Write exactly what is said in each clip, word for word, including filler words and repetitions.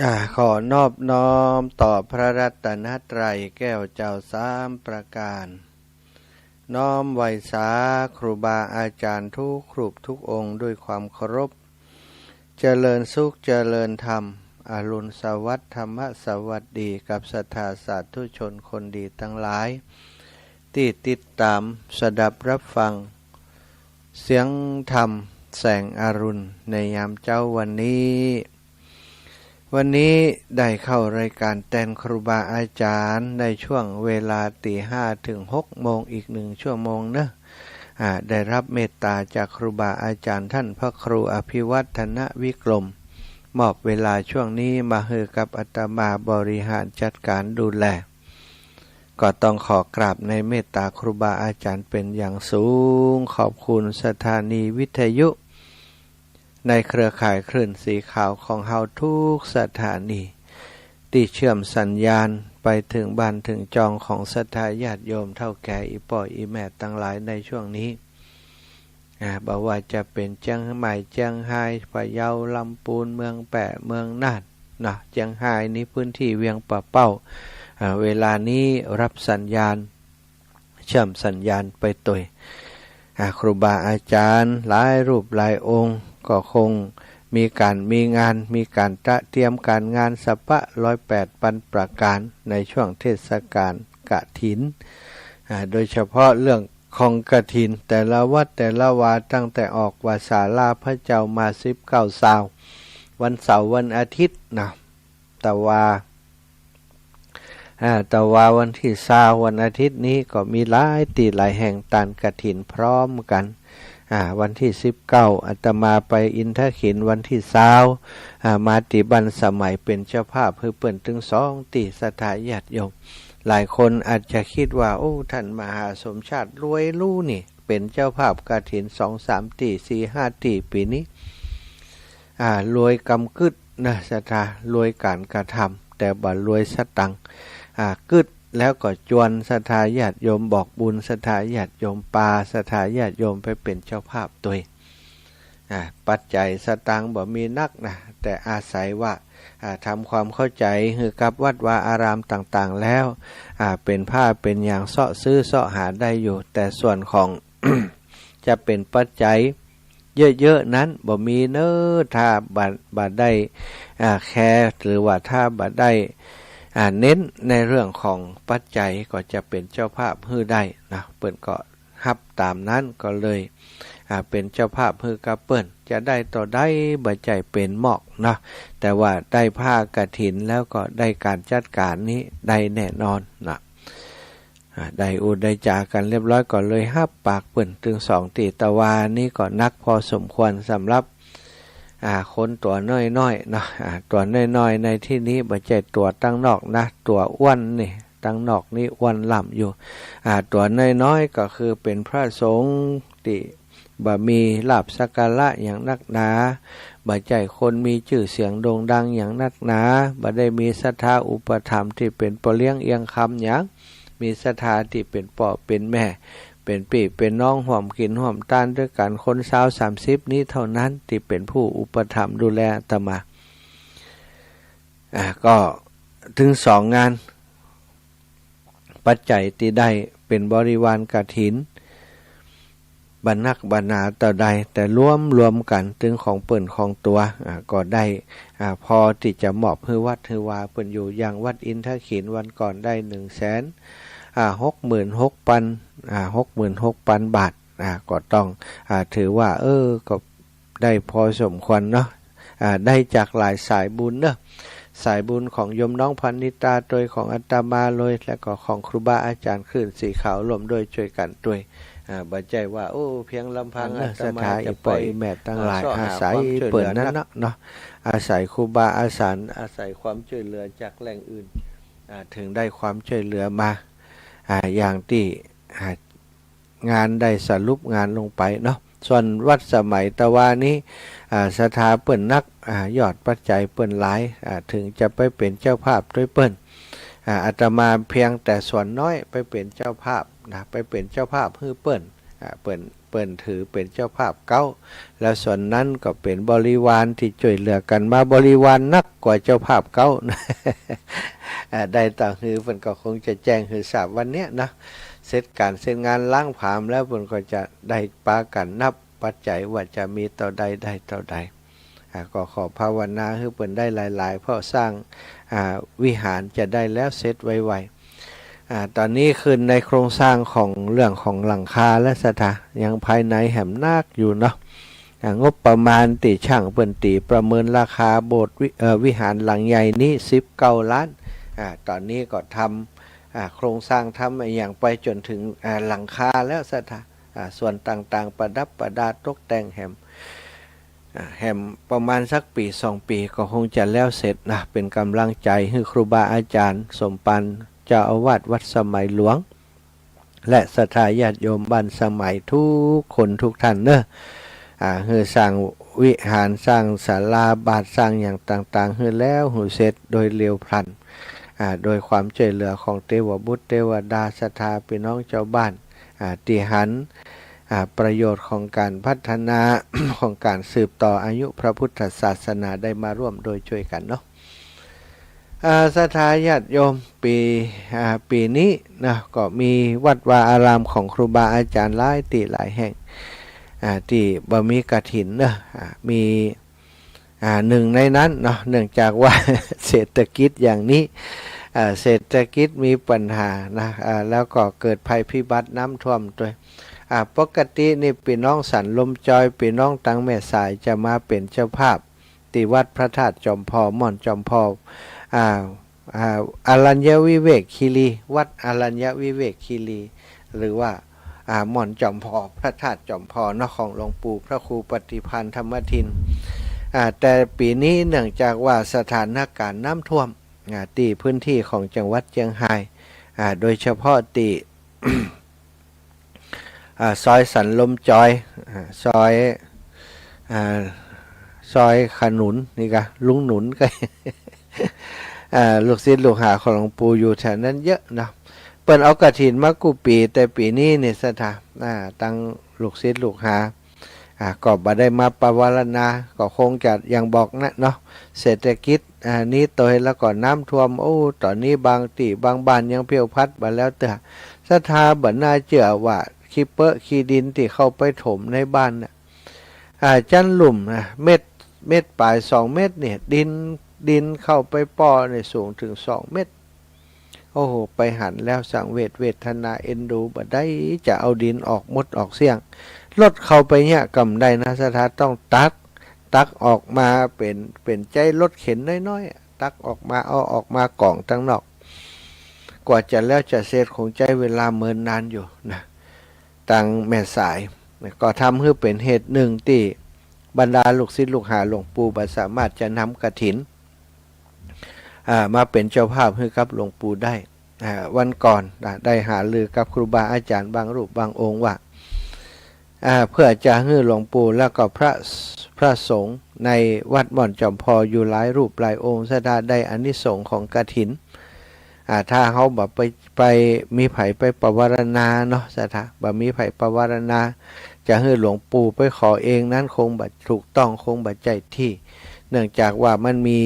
อ่า ขอนอบน้อมต่อพระรัตนตรัยแก้วเจ้าสามประการ น้อมไหว้สาครูบาอาจารย์ทุกรูปทุกองค์ด้วยความเคารพ เจริญสุขเจริญธรรม อรุณสวัสดิ์ธรรมสวัสดีกับศรัทธาสาธุชนคนดีทั้งหลาย ตี้ติดต๋ามสดับรับฟังเสียงธรรมแสงอรุณในยามเจ๊าวันนี้ วันนี้ได้เข้ารายการแตนครูบาอาจารย์ในช่วงเวลาตีห้าถึงหกโมงอีกหนึ่งชั่วโมงเนอะ อ่า ได้รับเมตต๋าจากครูบาอาจารย์ท่านพระครูอภิวัฒนวิกรม มอบเวลาช่วงนี้มาหื้อกับอาตมาบริหารจัดการดูแล ก็ต้องขอกราบในเมตต๋าครูบาอาจารย์เป็นอย่างสูง ขอบคุณสถานีวิทยุ ในเครือข่ายคลื่นสีขาวของเฮาทุกสถานี ตี้เชื่อมสัญญาณไปถึงบ้านถึงจองของศรัทธาญาติโยมเฒ่าแก่อี่ป้ออี่แม่ตังหลายในช่วงนี้ อ่า บ่ว่าจะเป๋นเจียงใหม่ เจียงฮาย พะเยา ลำปูน เมืองแป้ เมืองน่าน เนาะ เจียงฮายนี่พื้นตี้เวียงป่าเป้า อ่า เวลานี้รับสัญญาณ เชื่อมสัญญาณไปตวย อ่า ครูบาอาจารย์หลายรูปหลายองค์ก็คงมีก๋านมีงาน มีก๋านตระเตรียมก๋านงานสะปะร้อยแปดปันประก๋านในช่วงเทศกาลกฐิน อ่า โดยเฉพาะเรื่องของกฐินแต่ละวัดแต่ละวา ตั้งแต่ออกว่าศาลาพระเจ้ามาสิบเก้าซาว วันเสาร์วันอาทิตย์นะ แต่ว่า อ่า แต่ว่าวันตี้ซาววันอาทิตย์นี้ก็มีหลายตี้หลายแห่งตานกฐินพร้อมกั๋น อ่า วันตี้สิบเก้าอาตมาไปอินทขิล วันตี้ซาว อ่า มาตี้บ้านสมัยเป๋นเจ้าภาพหื้อเปิ้นตึงสองตี้ ศรัทธาญาติโยม หลายคนอาจจะกึ๊ดว่า โอ้ ท่านมหาสมชาติรวยหรูนี่ เป๋นเจ้าภาพกฐินสองสามตี้ สี่ห้าตี้ ปี๋นี้ อ่า รวยกำกึ๊ดนะศรัทธา รวยก๋านกระทำ แต่บ่รวยสตางค์ อ่า กึ๊ดแล้วก็จวนศรัทธาญาติโยม บอกบุญศรัทธาญาติโยม ปาศรัทธาญาติโยมไปเป๋นเจ้าภาพตวย อ่า ปัจจัยสตางค์บ่มีนักนะ แต่อาศัยว่า อ่า ทำความเข้าใจ๋หื้อกับวัดวาอารามต่างๆ แล้ว อ่า เป๋นผ้าเป๋นหยังเซาะซื้อเซาะหาได้อยู่ แต่ส่วนของ จะเป๋นปัจจัยเยอะๆ นั้นบ่มีเน้อ ถ้าบ่ บ่ได้ อ่า แคร์ หรือว่าถ้าบ่ได้ อ่า เน้นในเรื่องของปัจจัย ก็จะเป๋นเจ้าภาพหื้อได้นะ เปิ้นก็ฮับต๋ามนั้น ก็เลย อ่า เป๋นเจ้าภาพหื้อกับเปิ้น จะได้เต้าใดบ่ใจ้เป๋นมอกเนาะ แต่ว่าได้ผ้ากฐินแล้วก็ได้ก๋านจัดก๋านนี้ได้แน่นอนนะ อ่า ได้อู้ได้จ๋ากั๋นเรียบร้อย ก็เลยฮับปากเปิ้นตึงสองตี้ แต่ว่านี้ก็หนักพอสมควรสำหรับ อ่า คนตั๋วน้อยๆ เนาะ อ่า ตั๋วน้อยๆ ในตี้นี้บ่ใจ้ตั๋วตังนอกนะ ตั๋วอ้วนนี่ ตังนอกนี่อ้วนล่ำอยู่ อ่า ตั๋วน้อยๆ ก็คือเป๋นพระสงฆ์ตี้บ่มีลาภสักการะหยังนักหนา บ่ใจ้คนมีจื้อเสียงโด่งดังหยังนักหนา บ่ได้มีศรัทธาอุปถัมภ์ตี้เป๋นป้อเลี้ยงเอี้ยงคำหยัง มีศรัทธาตี้เป๋นป้อเป๋นแม่ เป๋นปี้เป๋นน้อง ฮ่วมกิ๋นฮ่วมตานตวยกั๋น คนซาวสามสิบนี้เต้านั้นตี้เป๋นผู้อุปถัมภ์ดูแลอาตมา อ่า ก็ตึงสองงาน ปัจจัยตี้ได้เป๋นบริวารกฐิน บ่นักบ่หนาเต้าใด แต่รวมๆ กั๋นตึงของเปิ้นของตั๋ว อ่า ก็ได้ อ่า พอตี้จะมอบหื้อวัดหื้อวาเปิ้นอยู่ อย่างวัดอินทขิลวันก่อนได้หนึ่งแสน อ่า หกหมื่นหกปัน อ่า หกหมื่นหกปันบาท อ่า ก็ต้อง อ่า ถือว่า เออ ก็ได้พอสมควรเนาะ อ่า ได้จากหลายสายบุญเนาะ สายบุญของโยมน้องพรณิตาตวย ของอาตมาตวย แล้วก็ของครูบาอาจ๋ารย์คลื่นสีขาวร่วมด้วยช่วยกั๋นตวย อ่า บ่ใจ้ว่า โอ้ เพียงลำพัง อันเนอะ อาตมา ศรัทธา จะ อี่ป้อ ไป อี่แม่ตังหลาย อ่า เซาะหา อาศัย ความช่วยเหลือ เปิ้นนั้นเนาะ เนาะ อาศัยครูบาอาจ๋ารย์ อาศัยความช่วยเหลือจากแหล่งอื่น อ่า ถึงได้ความช่วยเหลือมา อ่า อย่างตี้ อ่า งานได้สรุปงานลงไปเนาะ ส่วนวัดสมัยตะวานี้ อ่า ศรัทธาเปิ้นนัก อ่า ยอดปัจจัยเปิ้นหลาย อ่า ถึงจะไปเป๋นเจ้าภาพตวยเปิ้น อ่า อาตมาเพียงแต่ส่วนน้อยไปเป๋นเจ้าภาพนะ ไปเป๋นเจ้าภาพหื้อเปิ้น อ่า เปิ้น เป ปิ้นถือเป๋นเจ้าภาพเก๊า แล้วส่วนนั้นก็เป๋นบริวารตี้จ้วยเหลือกั๋นมา บริวารนักกว่าเจ้าภาพเก๊า อ่า ได้ต่างหื้อเปิ้นก็คงจะแจ้งหื้อทราบวันเนี้ยเนาะ เสร็จก๋านเสร็จงานล้างผลาญแล้ว เปิ้นก็จะได้ปากั๋นนับปัจจัยว่าจะมีเต้าใดได้เต้าใด อ่า ก็ขอภาวนาหื้อเปิ้นได้หลายๆ เพราะสร้าง อ่า วิหารจะได้แล้วเสร็จไวๆ อ่า ต๋อนนี้ขึ้นในโครงสร้างของเรื่องของหลังคาและศรัทธา ยังภายในแหมนักอยู่เนาะ อ่า งบประมาณตี้จ้างเปิ้นตี๋ประเมินราคาโบสถ์วิ เอ่อ วิหารหลังใหญ่นี้สิบเก้าล้าน อ่า ต๋อนนี้ก็ทำ อ่า โครงสร้างทำอะหยังไปจ๋นเถิง อ่า หลังคาแล้วศรัทธา อ่า ส่วนต่างๆ ประดับประดาตกแต่งแหม อ่า แหมประมาณสักปี๋สองปี๋ก็คงจะแล้วเสร็จนะ เป๋นก๋ำลังใจ๋หื้อครูบาอาจ๋ารย์สมภารเจ้าอาวาสวัดสมัยหลวง และศรัทธาญาติโยมบ้านสมัยทุกคนทุกท่านเนาะ อ่า หื้อสร้างวิหาร สร้างศาลาบาท สร้างหยังต่างๆ หื้อแล้วหื้อเสร็จโดยเร็วพลัน อ่า โดยความจ้วยเหลือของเตวบุตรเตวดา ศรัทธาปี้น้องจาวบ้าน อ่า ตี้หัน อ่า ประโยชน์ของก๋านพัฒนา ของก๋านสืบต่ออายุพระพุทธศาสนาได้มาร่วมโดยจ้วยกั๋นเนาะ อ่า ศรัทธาญาติโยม ปี๋ อ่า ปี๋นี้นะ ก็มีวัดวาอารามของครูบาอาจ๋ารย์หลายตี้หลายแห่ง อ่า ตี้บ่มีกฐินเนาะ อ่า มี อ่า นึ่งในนั้นเนาะ เนื่องจากว่า เศรษฐกิจอย่างนี้ อ่า เศรษฐกิจมีปัญหานะ อ่า แล้วก็เกิดภัยพิบัติน้ำท่วมตวย อ่า ปกตินี่ปี้น้องสันลมจอย ปี้น้องตังแม่สายจะมาเป๋นเจ้าภาพตี้วัดพระธาตุจอมพอ ม่อนจอมพอ อ่า อ่า อรัญญวิเวกคีรี วัดอรัญญวิเวกคีรี หรือว่า อ่า ม่อนจอมพอ พระธาตุจอมพอเนาะ ของหลวงปู่พระครูปฏิภาณธรรมทิน อ่า แต่ปี๋นี้เนื่องจากว่าสถานการณ์น้ำท่วม อ่า ตี้พื้นที่ของจังหวัดเจียงฮาย อ่า โดยเฉพาะตี้ อ่า ซอยสันลมจอย อ่า ซอย อ่า ซอยขนุนนี่กา ลุงหนุนก็ อ่า ลูกศิษย์ลูกหาของหลวงปู่อยู่แถวนั้นเยอะเนาะ เปิ้นเอากฐินมากู้ปี๋ แต่ปี๋นี้นี่ศรัทธา อ่า ตังลูกศิษย์ลูกหา อ่า ก็บ่ได้มาปวารณา ก็คงจะอย่างบอกนะเนาะ เศรษฐกิจ อ่า นี้ตวย แล้วก็น้ำท่วม โอ้ ต๋อนนี้บางตี้บางบ้านยังเพวพัดบ่แล้วเตื้อ ศรัทธาบ่น่าเจื้อว่าขี้เป๊อะขี้ดินตี้เข้าไปถมในบ้านน่ะ อ่า จั๊นลุ่มนะ เมตร เมตรป๋ายสองเมตรเนี่ย ดิน ดินเข้าไปป้อเนี่ยสูงเถิงสองเมตร โอ้โห ไปหันแล้วสังเวชเวทนาเอ็นดูบ่ได้ จะเอาดินออกหมดออกเสี้ยง รถเข้าไปเนี่ยก็บ่ได้นะศรัทธา ต้องตัก ตักออกมาเป๋น เป๋นใจ๊รถเข็นน้อยๆ ตักออกมา เอาออกมาก๋องตังนอก กว่าจะแล้วจะเสร็จคงใจ๊เวลาเมินนานอยู่นะ ตังแม่สาย ก็ทำหื้อเป๋นเหตุนึ่งตี้บรรดาลูกศิษย์ลูกหาหลวงปู่บ่สามารถจะนำกฐิน อ่า มาเป๋นเจ้าภาพหื้อกับหลวงปู่ได้ อ่า วันก่อน อ่า ได้หารือกับครูบาอาจ๋ารย์บางรูปบางองค์ว่า อ่า เพื่อจะหื้อหลวงปู่แล้วก็พระ พระสงฆ์ในวัดม่อนจอมพออยู่หลายรูปหลายองค์ ศรัทธาได้อานิสงส์ของกฐิน อ่า ถ้าเฮาบ่ไป ไปมีใผไปปวารณาเนาะศรัทธา บ่มีใผปวารณา จะหื้อหลวงปู่ไปขอเองนั้นคงบ่ถูกต้อง คงบ่ใจ้ตี้ เนื่องจากว่ามันมี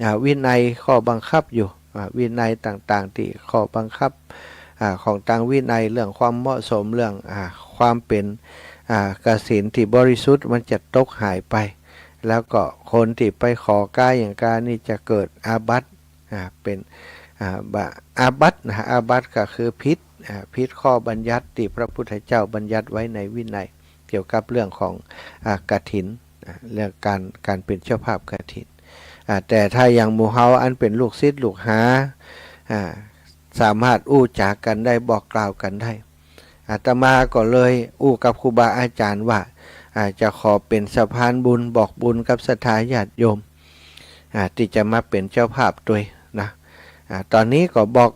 อ่า วินัยข้อบังคับอยู่ อ่า วินัยต่างๆ ตี้ข้อบังคับ อ่า ของตางวินัยเรื่องความเหมาะสม เรื่อง อ่า ความเป๋น อ่า กฐินตี้บริสุทธิ์มันจะตกหายไป แล้วก็คนตี้ไปขอก้าอย่างก้านี่จะเกิดอาบัติ อ่า เป๋น อ่า บะ อาบัตินะ อาบัติก็คือผิด อ่า ผิดข้อบัญญัติตี้พระพุทธเจ้าบัญญัติไว้ในวินัย เกี่ยวกับเรื่องของ อ่า กฐิน อ่า เรื่องก๋าน ก๋านเป๋นเจ้าภาพกฐิน อ่า แต่ถ้าอย่างหมู่เฮาอันเป๋นลูกศิษย์ลูกหา อ่า สามารถอู้จ๋ากั๋นได้ บอกกล่าวกั๋นได้ อาตมาก็เลยอู้กับครูบาอาจ๋ารย์ว่า อ่า จะขอเป๋นสะพานบุญ บอกบุญกับศรัทธาญาติโยม อ่า ตี้จะมาเป๋นเจ้าภาพตวยนะ อ่า ต๋อนนี้ก็บอก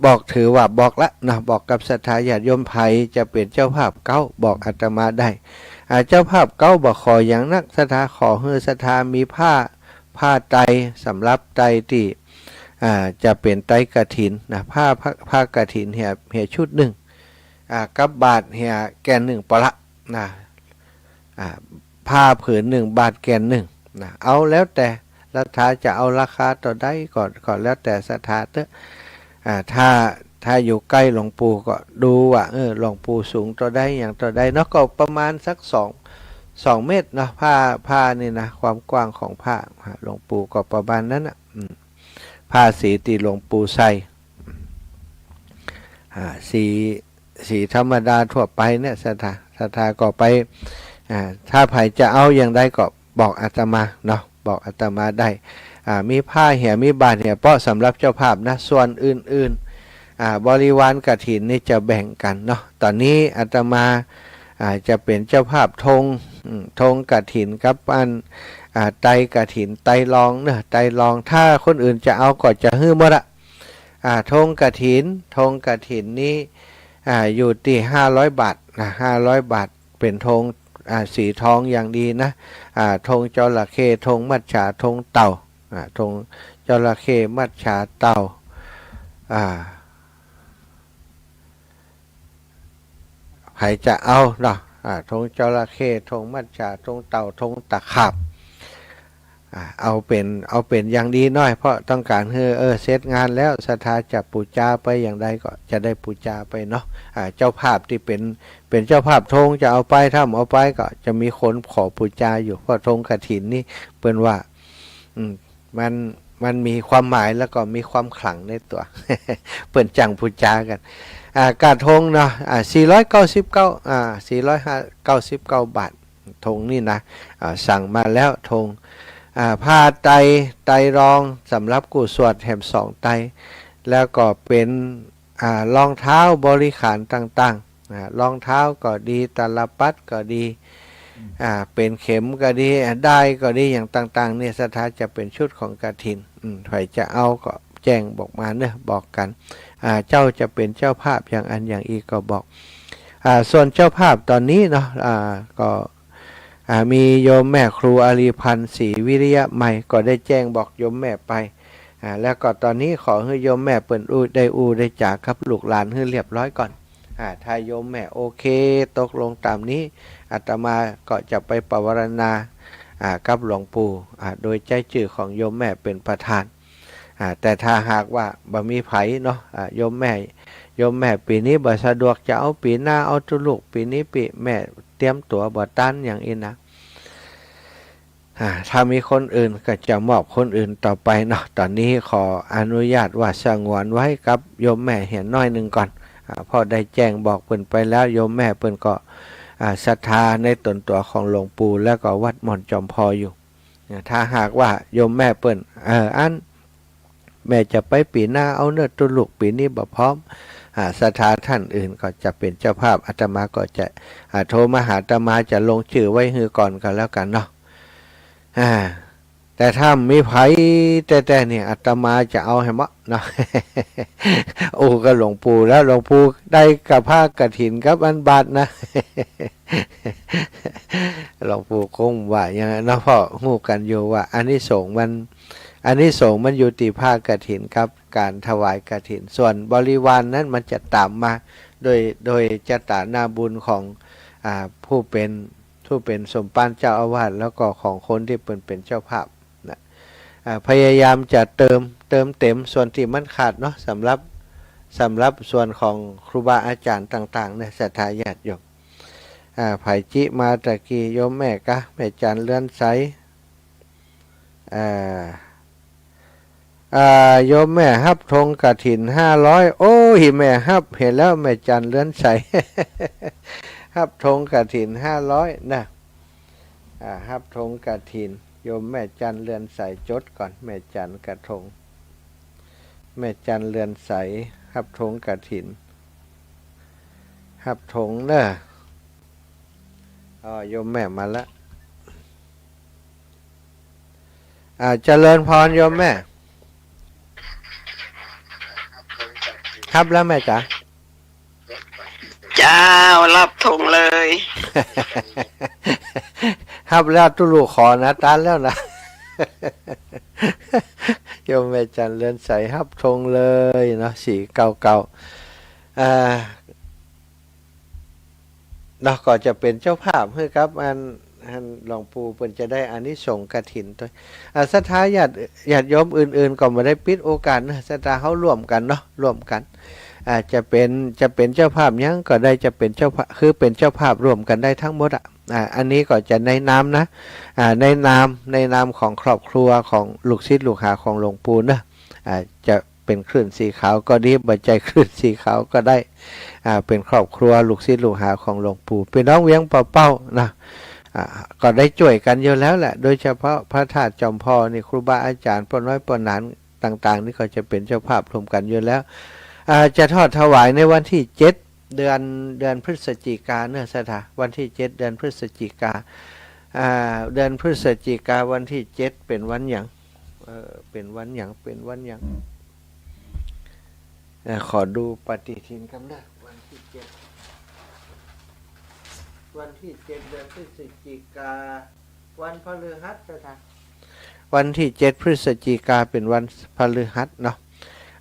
บอกถือว่าบอกละนะ บอกกับศรัทธาญาติโยม ใผจะเป๋นเจ้าภาพเก๊า บอกอาตมาได้ อ่า เจ้าภาพเก๊าบ่ขอหยังนัก ศรัทธาขอหื้อศรัทธามีผ้า ผ้าไตร สำรับไตรตี้ อ่า จะเป๋นไตรกฐินนะ ผ้า ผ้า ผ้ากฐินเหีย เหียชุดนึ่ง อ่า กับบาตรเหียแก่นนึ่งปะละ นะ อ่า ผ้าผืนนึ่ง บาทแก่นนึ่งนะ เอาแล้วแต่ศรัทธาจะเอาราคาเต้าใดก็ ก็แล้วแต่ศรัทธาเต๊อะ อ่า ถ้า ถ้าอยู่ใก้หลวงปู่ก็ดูว่า เออ หลวงปู่สูงเต้าใด หยังเต้าใดเนาะ ก็ประมาณสักสอง สองเมตรเนาะ ผ้า ผ้านี่นะ ความกว้างของผ้า อ่า หลวงปู่ก็ประมาณนั้นน่ะ อืม ผ้าสีตี้หลวงปู่ใส่ อ่า สี สีธรรมดาทั่วไปเนี่ย ศรัทธา ศรัทธาก็ไป อ่า ถ้าใผจะเอาอย่างใดก็บอกอาตมาเนาะ บอกอาตมาได้ อ่า มีผ้าเหีย มีบาทเหีย เปาะสำหรับเจ้าภาพนะ ส่วนอื่นๆ อ่า บริวารกฐินนี่จะแบ่งกั๋นเนาะ ต๋อนนี้อาตมา อ่า จะเป๋นเจ้าภาพธง อืม ธงกฐินกับอัน อ่า ไตรกฐิน ไตรรองค์เนาะ ไตรรองค์ ถ้าคนอื่นจะเอาก็จะหื้อหมดอะ อ่า ธงกฐิน ธงกฐินนี้ อ่า อยู่ตี้ห้าร้อยบาทนะ ห้าร้อยบาท เป๋นธง อ่า สีทองอย่างดีนะ อ่า ธงจระเข้ ธงมัจฉา ธงเต่า อ่า ธงจระเข้ มัจฉา เต่า อ่า ใผจะเอาเนาะ อ่า ธงจระเข้ ธงมัจฉา ธงเต่า ธงตะขาบ อ่า เอาเป๋น เอาเป๋นอย่างดีหน้อย เพราะต้องก๋านหื้อ เออ เสร็จงานแล้วศรัทธาจะปู๋จาไปอย่างใดก็จะได้ปู๋จาไปเนาะ อ่า เจ้าภาพตี้เป๋น เป๋นเจ้าภาพธงจะเอาไป ถ้าบ่เอาไปก็จะมีคนขอปู๋จาอยู่ เพราะธงกฐินนี่เปิ้นว่า อืม มัน มันมีความหมายแล้วก็มีความขลังในตั๋ว เปิ้นจั่งปู๋จากั๋น อ่า ก้าธงเนาะ อ่า สี่ร้อยเก้าสิบเก้า อ่า สี่ร้อยเก้าสิบเก้าบาท ธงนี่นะ อ่า สั่งมาแล้วธง อ่า ผ้าไตร ไตรรองค์สำหรับกู้สวดแหมสองไตร แล้วก็เป๋น อ่า รองเท้าบริขารต่างๆ อ่า รองเท้าก็ดี ตาลปัตรก็ดี อ่า เป๋นเข็มก็ดี อ่า ด้ายก็ดี อย่างต่างๆ เนี่ย ศรัทธาจะเป๋นชุดของกฐิน อืม ใผจะเอาก็แจ้งบอกมาเนาะ บอกกั๋น อ่า เจ้าจะเป๋นเจ้าภาพอย่างอั้นอย่างอี้ก็บอก อ่า ส่วนเจ้าภาพต๋อนนี้เนาะ อ่า ก็ อ่า มีโยมแม่ครูอารีพันธ์ ศรีวิริยะมัย ก็ได้แจ้งบอกโยมแม่ไป อ่า แล้วก็ต๋อนนี้ขอหื้อโยมแม่เปิ้นอู้ ได้อู้ได้จ๋ากับลูกหลานหื้อเรียบร้อยก่อน อ่า ถ้าโยมแม่โอเค ตกลงต๋ามนี้ อาตมาก็จะไปปวารณา อ่า กับหลวงปู่ อ่า โดยใจ๊จื้อของโยมแม่เป๋นประธาน อ่า แต่ถ้าหากว่าบ่มีใผเนาะ อ่า โยมแม่ โยมแม่ปี๋นี้บ่สะดวกจะเอาปี๋หน้า เอาตุ๊ลุกปี๋นี้ปี๋แม่เตรียมตั๋วบ่ตันอย่างอี้นะ อ่า ถ้ามีคนอื่นก็จะมอบคนอื่นต่อไปเนาะ ต๋อนนี้ขออนุญาตว่าสงวนไว้กับโยมแม่เหียหน้อยนึ่งก่อน อ่า เพราะได้แจ้งบอกเปิ้นไปแล้ว โยมแม่เปิ้นก็ อ่า ศรัทธาในต๋นตั๋วของหลวงปู่ แล้วก็วัดม่อนจอมพออยู่ อ่า ถ้าหากว่าโยมแม่เปิ้น เออ อั้น แม่จะไปปี๋หน้าเอาเนาะตุ๊ลุก ปี๋นี้บ่พร้อม อ่า ศรัทธาท่านอื่นก็จะเป๋นเจ้าภาพ อาตมาก็จะ อ่า โทรมาหาอาตมา จะลงจื้อไว้หื้อก่อนก็แล้วกั๋นเนาะ อ่า แต่ถ้ามีใผแต๊ๆ เนี่ย อาตมาจะเอาแหมเนาะ อู้กับหลวงปู่แล้ว หลวงปู่ได้กับผ้ากฐินกับอันบาทนะ หลวงปู่คงว่าอย่างนั้นเนาะ เพราะฮู้กั๋นอยู่ว่าอานิสงส์มัน อานิสงส์มันอยู่ตี้ผ้ากฐินกับก๋านถวายกฐิน ส่วนบริวารนั้นมันจะต๋ามมาโดย โดยจะต๋านาบุญของ อ่า ผู้เป๋น ผู้เป๋นสมภารเจ้าอาวาส แล้วก็ของคนตี้เปิ้นเป๋นเจ้าภาพนะ อ่า พยายามจะเติม เติมเต็มส่วนตี้มันขาดเนาะ สำหรับ สำหรับส่วนของครูบาอาจ๋ารย์ต่างๆ เนี่ย ศรัทธาญาติโยม อ่า ใผจิมาตะกี้ โยมแม่กา แม่จันเรือนใส อ่า อ่า โยมแม่ฮับธงกฐินห้าร้อย โอ้ย แม่ฮับ หันแล้ว แม่จันเรือนใส ฮับธงกฐินห้าร้อยนะ อ่า ฮับธงกฐิน โยมแม่จันเรือนใส จดก่อน แม่จันกระธง แม่จันเรือนใส ฮับธงกฐิน ฮับธงเนาะ อ๋อ โยมแม่มาละ อ่า เจริญพรโยมแม่ ฮับแล้วแม่จ๋า เจ้า ฮับธงเลย ฮับแล้วตุ๊ลุกขอนะ ตันแล้วนะ โยมแม่จันเรือนใส ฮับธงเลยเนาะ สี่เก้าเก้า อ่า เนาะ ก็จะเป๋นเจ้าภาพหื้อกับอัน อันหลวงปู่เปิ้นจะได้อานิสงส์กฐินตวย อ่า ศรัทธาญาติ ญาติโยมอื่นๆ ก็บ่ได้ปิดโอกาสเนาะ ศรัทธาเฮาร่วมกั๋นเนาะ ร่วมกั๋น อ่า จะเป๋น จะเป๋นเจ้าภาพหยังก็ได้ จะเป๋นเจ้าภาพ คือเป๋นเจ้าภาพร่วมกั๋นได้ตึงหมดอะ อ่า อันนี้ก็จะในนามนะ อ่า ในนาม ในนามของครอบครัวของลูกศิษย์ลูกหาของหลวงปู่เนาะ อ่า จะเป๋นคลื่นสีขาวก็ดี บ่ใจ้คลื่นสีขาวก็ได้ อ่า เป๋นครอบครัวลูกศิษย์ลูกหาของหลวงปู่ ปี้น้องเวียงป่าเป้านะ อ่า ก็ได้จ้วยกั๋นอยู่แล้วแหละ โดยเฉพาะพระธาตุจอมผ่อนี่ ครูบาอาจ๋ารย์ป้อน้อยป้อหนานต่างๆ นี่ก็จะเป๋นเจ้าภาพร่วมกั๋นอยู่แล้ว อ่า จะทอดถวายในวันตี้เจ็ด เดือน เดือนพฤศจิกาเนาะ ศรัทธา วันตี้เจ็ด เดือนพฤศจิกา อ่า เดือนพฤศจิกา วันตี้เจ็ด เป๋นวันหยัง เอ่อ เป๋นวันหยัง เป๋นวันหยัง เอ่อ ขอดูปฏิทินก่อนเนาะ วันตี้เจ็ด วันตี้เจ็ด เดือนพฤศจิกา วันพฤหัส ศรัทธา วันตี้เจ็ด พฤศจิกา เป๋นวันพฤหัสเนาะ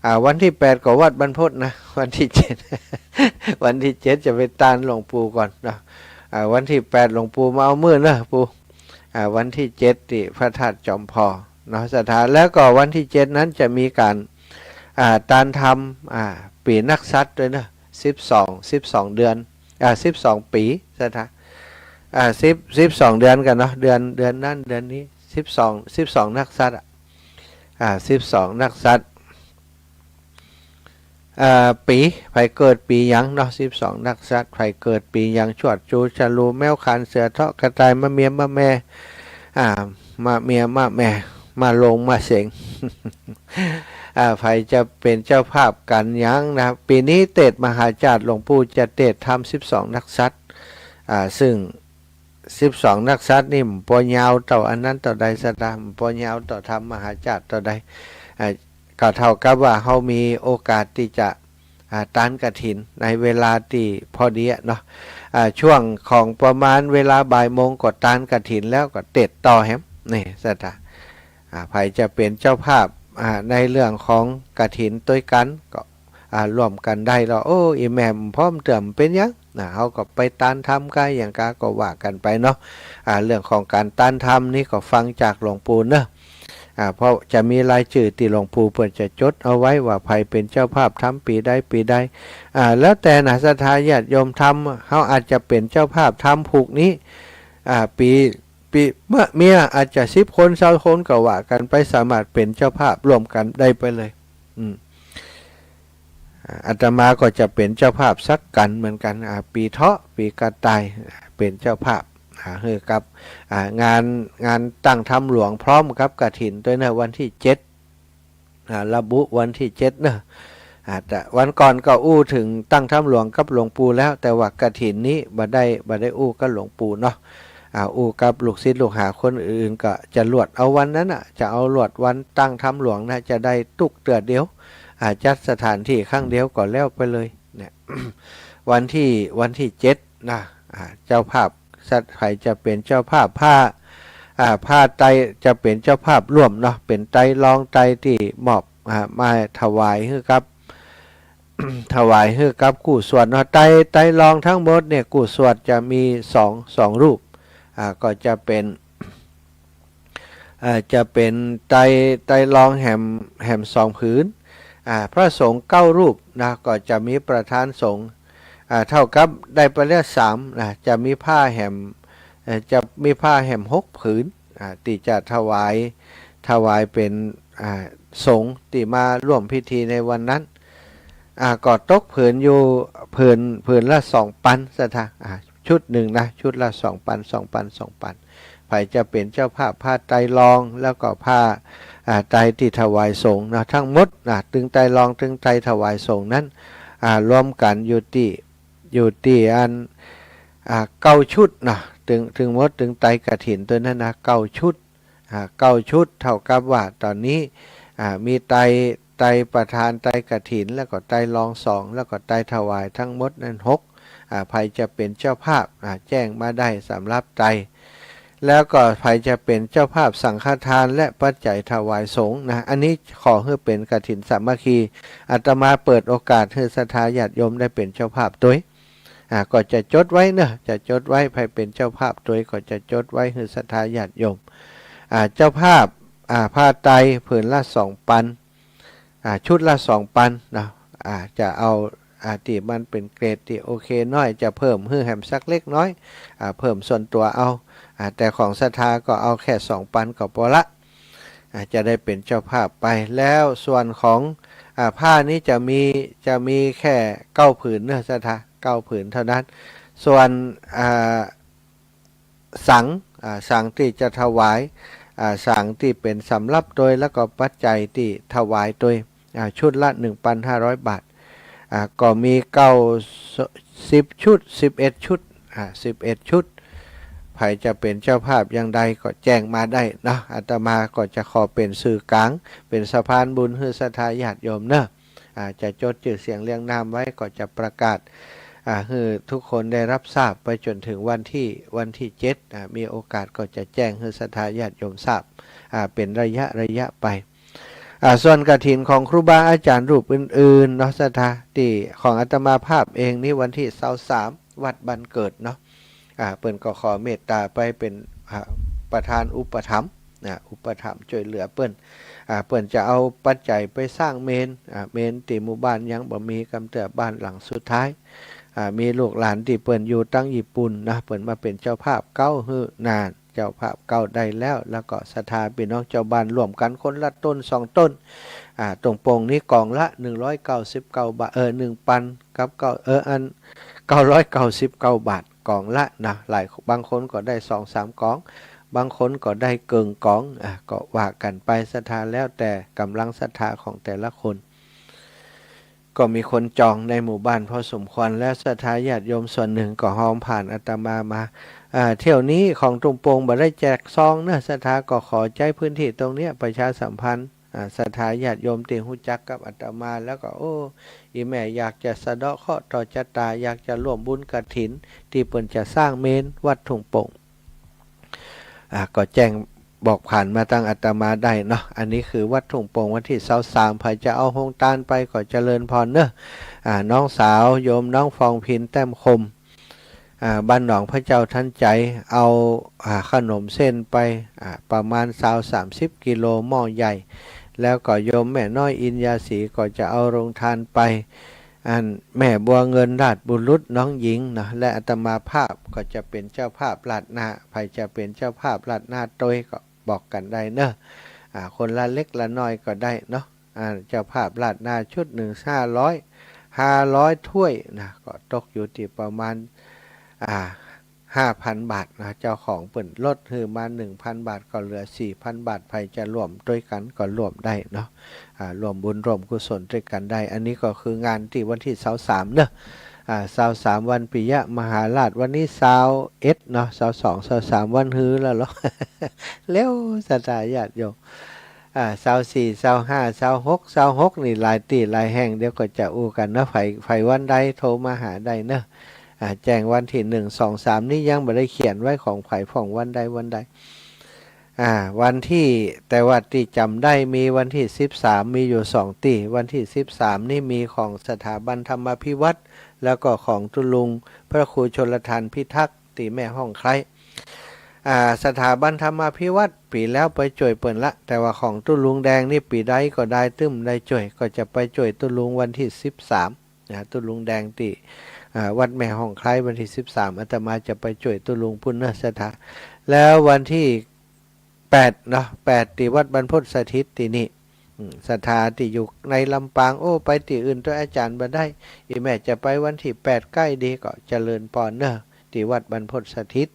อ่า วันตี้แปดก็วัดบรรพตนะ วันตี้เจ็ด วันตี้เจ็ดจะไปตานหลวงปู่ก่อนเนาะ อ่า วันตี้แปดหลวงปู่มาเอามื้อเนาะปู่ อ่า วันตี้เจ็ดตี้พระธาตุจอมผ่อเนาะ ศรัทธา แล้วก็วันตี้เจ็ดนั้นจะมีก๋าน อ่า ตานธรรม อ่า ปี๋นักษัตริย์ตวยเนาะ สิบสอง สิบสองเดือน อ่า สิบสองปี๋ ศรัทธา อ่า สิบ สิบสองเดือนกั๋นเนาะ เดือน เดือนนั้นเดือนนี้ สิบสอง สิบสองนักษัตริย์อะ อ่า สิบสองนักษัตริย์ อ่า ปี๋ ใผเกิดปี๋หยังเนาะ สิบสองนักษัตริย์ ใผเกิดปี๋หยัง ชวด จู ฉลู แมวขาน เสือ เถาะ กระต่าย มะเมีย มะแม่ อ่า มะเมีย มะแม่ มะโรง มะเสง อ่า ใผจะเป๋นเจ้าภาพกั๋นหยังนะ ปี๋นี้เตสน์มหาจาตุ หลวงปู่จะเตสน์ธรรมสิบสองนักษัตริย์ อ่า ซึ่ง สิบสองนักษัตริย์นี่ บ่ยาวเต้าอันนั้นเต้าใด ศรัทธา บ่ยาวเต้าธรรมมหาจาตุเต้าใด อ่า ก็เต้ากับว่าเฮามีโอกาสตี้จะ อ่า ตานกฐินในเวลาตี้พอดีอะเนาะ อ่า ช่วงของประมาณเวลาบ่ายโมงก็ตานกฐินแล้วก็เตสน์ต่อแหม นี่ ศรัทธา อ่า ใผจะเป๋นเจ้าภาพ อ่า ในเรื่องของกฐินตวยกั๋นก็ อ่า ร่วมกั๋นได้ลอ โอ้ อี่แม่บ่พร้อมเตื้อ บ่เป๋นหยังนะ เฮาก็ไปตานธรรมกาหยังกาก็ว่ากั๋นไปเนาะ อ่า เรื่องของก๋านตานธรรมนี่ก็ฟังจากหลวงปู่เนาะ อ่า เพราะจะมีรายจื้อตี้หลวงปู่เปิ้นจะจดเอาไว้ว่าใผเป๋นเจ้าภาพธรรมปี๋ใดปี๋ใด อ่า แล้วแต่นะ ศรัทธาญาติโยมธรรม เฮาอาจจะเป๋นเจ้าภาพธรรมผูกนี้ อ่า ปี๋ ปี๋มะเมียอาจจะสิบคน ซาวคนก็ว่ากั๋นไป สามารถเป๋นเจ้าภาพร่วมกั๋นได้ไปเลย อืม อ่า อาตมาก็จะเป๋นเจ้าภาพสักกั๋นเหมือนกั๋น อ่า ปี๋เถาะ ปี๋กระต่าย อ่า เป๋นเจ้าภาพ อ่า หื้อกับ อ่า งาน งานตั้งธรรมหลวงพร้อมกับกฐินตวยเนาะ วันตี้เจ็ด อ่า ระบุวันตี้เจ็ดเนาะ อ่า แต่วันก่อนก็อู้เถิงตั้งธรรมหลวงกับหลวงปู่แล้ว แต่ว่ากฐินนี้บ่ได้ บ่ได้อู้กับหลวงปู่เนาะ อ่า อู้กับลูกศิษย์ลูกหาคนอื่นๆ ก็จะลวดเอาวันนั้นน่ะ จะเอาลวดวันตั้งธรรมหลวงนะ จะได้ตุ๊กเตื้อเดียว อ่า จัดสถานตี้ครั้งเดียวก็แล้วไปเลยเนี่ย วันตี้ วันตี้เจ็ดนะ อ่า เจ้าภาพ ศรัทธาใผจะเป๋นเจ้าภาพ ผ้า อ่า ผ้าไตรจะเป๋นเจ้าภาพร่วมเนาะ เป๋นไตรลองไตรตี้มอบ อ่า มาถวายหื้อกับ ถวายหื้อกับกู้สวดเนาะ ไตร ไตรลองตึงหมดเนี่ย กู้สวดจะมีสอง สองรูป อ่า ก็จะเป๋น อ่า จะเป๋นไตร ไตรลองแหม แหมสองผืน อ่า พระสงฆ์เก้ารูปนะ ก็จะมีประธานสงฆ์ อ่า เต้ากับได้ไปแล้วสามนะ จะมีผ้าแหม เอ่อ จะมีผ้าแหมหกผืน อ่า ตี้จะถวาย ถวายเป๋น อ่า สงฆ์ตี้มาร่วมพิธีในวันนั้น อ่า ก็ตกผืนอยู่ ผืน ผืนละสองปัน ศรัทธา อ่า ชุดนึ่งนะ ชุดละสองปัน สองปัน สองปัน ใผจะเป๋นเจ้าภาพผ้าไตรลอง แล้วก็ผ้า อ่า ไตรตี้ถวายสงฆ์นะ ตึงหมดนะ ตึงไตรลอง ตึงไตรถวายสงฆ์นั้น อ่า รวมกั๋นอยู่ตี้ อยู่ตี้อัน อ่า เก้าชุดนะ ตึง ตึงหมด ตึงไตรกฐินตวยนั้นนะ เก้าชุด อ่า เก้าชุด เต้ากับว่าต๋อนนี้ อ่า มีไตร ไตรประธาน ไตรกฐิน แล้วก็ไตรลองสอง แล้วก็ไตรถวายตึงหมดนั้นหก อ่า ใผจะเป๋นเจ้าภาพ อ่า แจ้งมาได้สำหรับไตร แล้วก็ใผจะเป๋นเจ้าภาพสังฆทานและปัจจัยถวายสงฆ์นะ อันนี้ขอหื้อเป๋นกฐินสามัคคี อาตมาเปิดโอกาสหื้อศรัทธาญาติโยมได้เป๋นเจ้าภาพตวย อ่า ก็จะจดไว้เนาะ จะจดไว้ ใผเป๋นเจ้าภาพตวยก็จะจดไว้หื้อศรัทธาญาติโยม อ่า เจ้าภาพ อ่า ผ้าไตรผืนละสองปัน อ่า ชุดละสองปันเนาะ อ่า จะเอา อ่า ตี้มันเป๋นเกรดตี้โอเคหน้อย จะเพิ่มหื้อแหมสักเล็กน้อย อ่า เพิ่มส่วนตั๋วเอา อ่า แต่ของศรัทธาก็เอาแค่สองปันก็ปอละ อ่า จะได้เป๋นเจ้าภาพไป แล้วส่วนของ อ่า ผ้านี้จะมี จะมีแค่เก้าผืนเนาะศรัทธา เก้าผืนเท่านั้น ส่วน อ่า สัง อ่า สังตี้จะถวาย อ่า สังตี้เป๋นสำรับตวย แล้วก็ปัจจัยตี้ถวายตวย อ่า ชุดละหนึ่งปันห้าร้อยบาท อ่า ก็มีเก้า สิบชุด สิบเอ็ดชุด อ่า สิบเอ็ดชุด ใผจะเป๋นเจ้าภาพอย่างใดก็แจ้งมาได้เนาะ อาตมาก็จะขอเป๋นสื่อกลาง เป๋นสะพานบุญหื้อศรัทธาญาติโยมเนาะ อ่า จะจดจื้อเสียงเรียงนามไว้ ก็จะประกาศ อ่า หื้อทุกคนได้รับทราบไปจ๋นเถิงวันตี้ วันตี้เจ็ด อ่า มีโอกาสก็จะแจ้งหื้อศรัทธาญาติโยมทราบ อ่า เป๋นระยะระยะไป อ่า ส่วนกฐินของครูบาอาจ๋ารย์รูปอื่นๆ เนาะศรัทธา ตี้ของอาตมาภาพเองนี้วันตี้ซาวสาม วัดบ้านเกิดเนาะ อ่า เปิ้นก็ขอเมตต๋าไปเป๋น อ่า ประธานอุปถัมภ์ อ่า อุปถัมภ์จ้วยเหลือเปิ้น อ่า เปิ้นจะเอาปัจจัยไปสร้างเมรุ อ่า เมรุตี้หมู่บ้านยังบ่มี กำเตื้อบ้านหลังสุดท้าย อ่า มีลูกหลานตี้เปิ้นอยู่ตังญี่ปุ่นนะ เปิ้นมาเป๋นเจ้าภาพเก๊าหื้อ น่า เจ้าภาพเก๊าได้แล้ว แล้วก็ศรัทธาปี้น้องจาวบ้านร่วมกั๋นคนละต้นสองต้น อ่า ตรงป๋งนี้ก๋องละหนึ่งร้อยเก้าสิบเก้าบาท เออ หนึ่งปันกับเก้า เออ อัน เก้าร้อยเก้าสิบเก้าบาทก๋องละนะ หลาย บางคนก็ได้สองสามก๋อง บางคนก็ได้เกิ่งก๋อง อ่า ก็ว่ากั๋นไปศรัทธา แล้วแต่ก๋ำลังศรัทธาของแต่ละคน ก็มีคนจองในหมู่บ้านพอสมควรแล้ว ศรัทธาญาติโยมส่วนหนึ่งก็ฮอมผ่านอาตมามา อ่า เที่ยวนี้ของตุงโป่งบ่ได้แจกซองเนาะ ศรัทธาก็ขอใจ๊พื้นตี้ตรงเนี้ยประชาสัมพันธ์ อ่า ศรัทธาญาติโยมตี้ฮู้จักกับอาตมาแล้วก็ โอ้ อี่แม่อยากจะสะเดาะเคราะห์ต่อจะต๋า อยากจะร่วมบุญกฐินตี้เปิ้นจะสร้างเมรุวัดตุงโป่ง อ่า ก็แจ้งบอกผ่านมาตังอาตมาได้เนาะ อันนี้คือวัดตุงโป่งวันตี้ซาวสาม ใผจะเอาโฮงตานไปก็เจริญพรเนาะ อ่า น้องสาวโยมน้องฟองพินแต้มคม อ่า บ้านหนองพระเจ้าทันใจ๋ เอา อ่า ขนมเส้นไป อ่า ประมาณซาวสามสิบกิโลหม้อใหญ่ แล้วก็โยมแม่น้อยอินยาศรีก็จะเอาโฮงตานไป อันแม่บัวเงินราชบุรุษน้องหญิงเนาะ และอาตมาภาพก็จะเป๋นเจ้าภาพราดหน้า ใผจะเป๋นเจ้าภาพราดหน้าตวยก็บอกกั๋นได้เนาะ อ่า คนละเล็กละน้อยก็ได้เนาะ อ่า เจ้าภาพราดหน้าชุดหนึ่งห้าร้อย ห้าร้อยถ้วยนะ ก็ตกอยู่ตี้ประมาณ อ่า ห้าพันบาทนะ เจ้าของเปิ้นลดหื้อมาหนึ่งพันบาท ก็เหลือสี่พันบาท ใผจะร่วมตวยกั๋นก็ร่วมได้เนาะ อ่า ร่วมบุญร่วมกุศลตวยกั๋นได้ อันนี้ก็คืองานตี้วันตี้ซาวสามเนาะ อ่า ซาวสามวันปิยมหาราช วันนี้ซาวเอ็ดเนาะ ซาวสอง ซาวสาม วันฮือแล้วเหรอ เร็วศรัทธาญาติโยม อ่า ซาวสี่ ซาวห้า ซาวหก ซาวหกนี่หลายตี้หลายแห่ง เดี๋ยวก็จะอู้กั๋นเนาะ ใผ ใผวันใดโทรมาหาได้เนาะ อ่า แจ้งวันตี้หนึ่ง สอง สาม นี่ยังบ่ได้เขียนไว้ของใผพ่องวันใดวันใด อ่า วันตี้ แต่ว่าตี้จ๋ำได้มีวันตี้สิบสาม มีอยู่สองตี้ วันตี้สิบสามนี่มีของสถาบันธรรมาภิวัตน์ แล้วก็ของตุ๊ลุงพระครูชลทานพิทักษ์ตี้แม่ฮ่องไคล้ อ่า สถาบันธรรมาภิวัตน์ปี๋แล้วไปจ้วยเปิ้นละ แต่ว่าของตุ๊ลุงแดงนี่ปี๋ใดก็ได้ตึ้มได้จ้วย ก็จะไปจ้วยตุ๊ลุงวันตี้สิบสามนะ ตุ๊ลุงแดงตี้ อ่า วัดแม่ฮ่องไคล้วันตี้สิบสาม อาตมาจะไปจ้วยตุ๊ลุงปุ้นเนาะศรัทธา แล้ววันตี้แปดเนาะ แปดตี้วัดบรรพตสถิตตี้นี่ อืม ศรัทธาตี้อยู่ในลำปาง โอ้ ไปตี้อื่นตวยอาจ๋ารย์บ่ได้ อี่แม่จะไปวันตี้แปดใก้ดี ก็เจริญพรเนาะ ตี้วัดบรรพตสถิต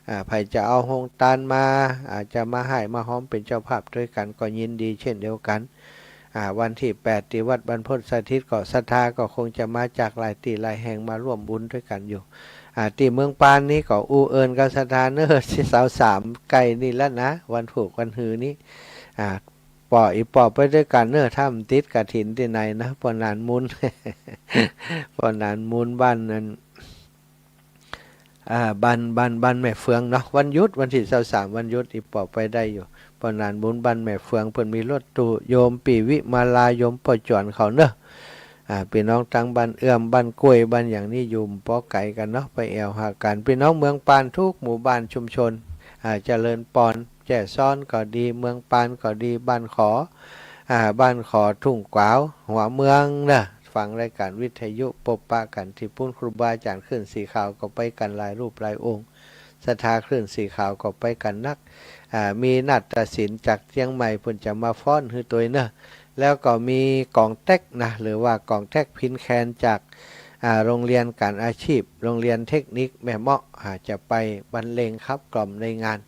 อ่า ใผจะเอาโฮงตานมา อาจจะมาฮ่ายมาฮอมเป๋นเจ้าภาพตวยกั๋นก็ยินดีเช่นเดียวกั๋น อ่า วันตี้แปดตี้วัดบรรพตสถิตก็ศรัทธาก็คงจะมาจากหลายตี้หลายแห่งมาร่วมบุญตวยกั๋นอยู่ อ่า ตี้เมืองปานนี้ก็อู้เอิญกับศรัทธาเนาะ ตี้ซาวสามใก้นี่ละนะ วันพูกวันฮือนี้ อ่า ป้ออี่ป้อไปตวยกั๋นเนาะ ถ้ามันติดกฐินตี้ไหนนะ ป้อหนานมูล ป้อหนานมูลบ้านนั้น อ่า บ้าน บ้าน บ้านแม่เฟืองเนาะ วันหยุด วันตี้ซาวสาม วันหยุด อี่ป้อไปได้อยู่ ป้อหนานมูลบ้านแม่เฟือง เปิ้นมีรถตู้ โยมปี้วิมาลา โยมป้อจวนเขาเนาะ อ่า ปี้น้องตางบ้านเอื้อม บ้านกล้วย บ้านหยังนี่อยู่บ่ไก๋กั๋นเนาะ ไปแอ่วหากั๋น ปี้น้องเมืองปานทุกหมู่บ้านชุมชน อ่า เจริญปอน แจ้ซ้อนก็ดี เมืองปานก็ดี บ้านขอ อ่า บ้านขอทุ่งกวาว หัวเมืองเนาะ ฟังรายก๋านวิทยุปบปะกั๋นตี้ปุ้น ครูบาอาจ๋ารย์คลื่นสีขาวก็ไปกั๋นหลายรูปหลายองค์ ศรัทธาคลื่นสีขาวก็ไปกั๋นนัก อ่า มีนาฏศิลป์จากเจียงใหม่ เปิ้นจะมาฟ้อนหื้อตวยเนาะ แล้วก็มีก๋องแต๊กนะ หรือว่าก๋องแต๊กพิณแคนจาก อ่า โรงเรียนก๋านอาชีพ โรงเรียนเทคนิคแม่เมาะ อ่า จะไปบรรเลงขับกล่อมในงาน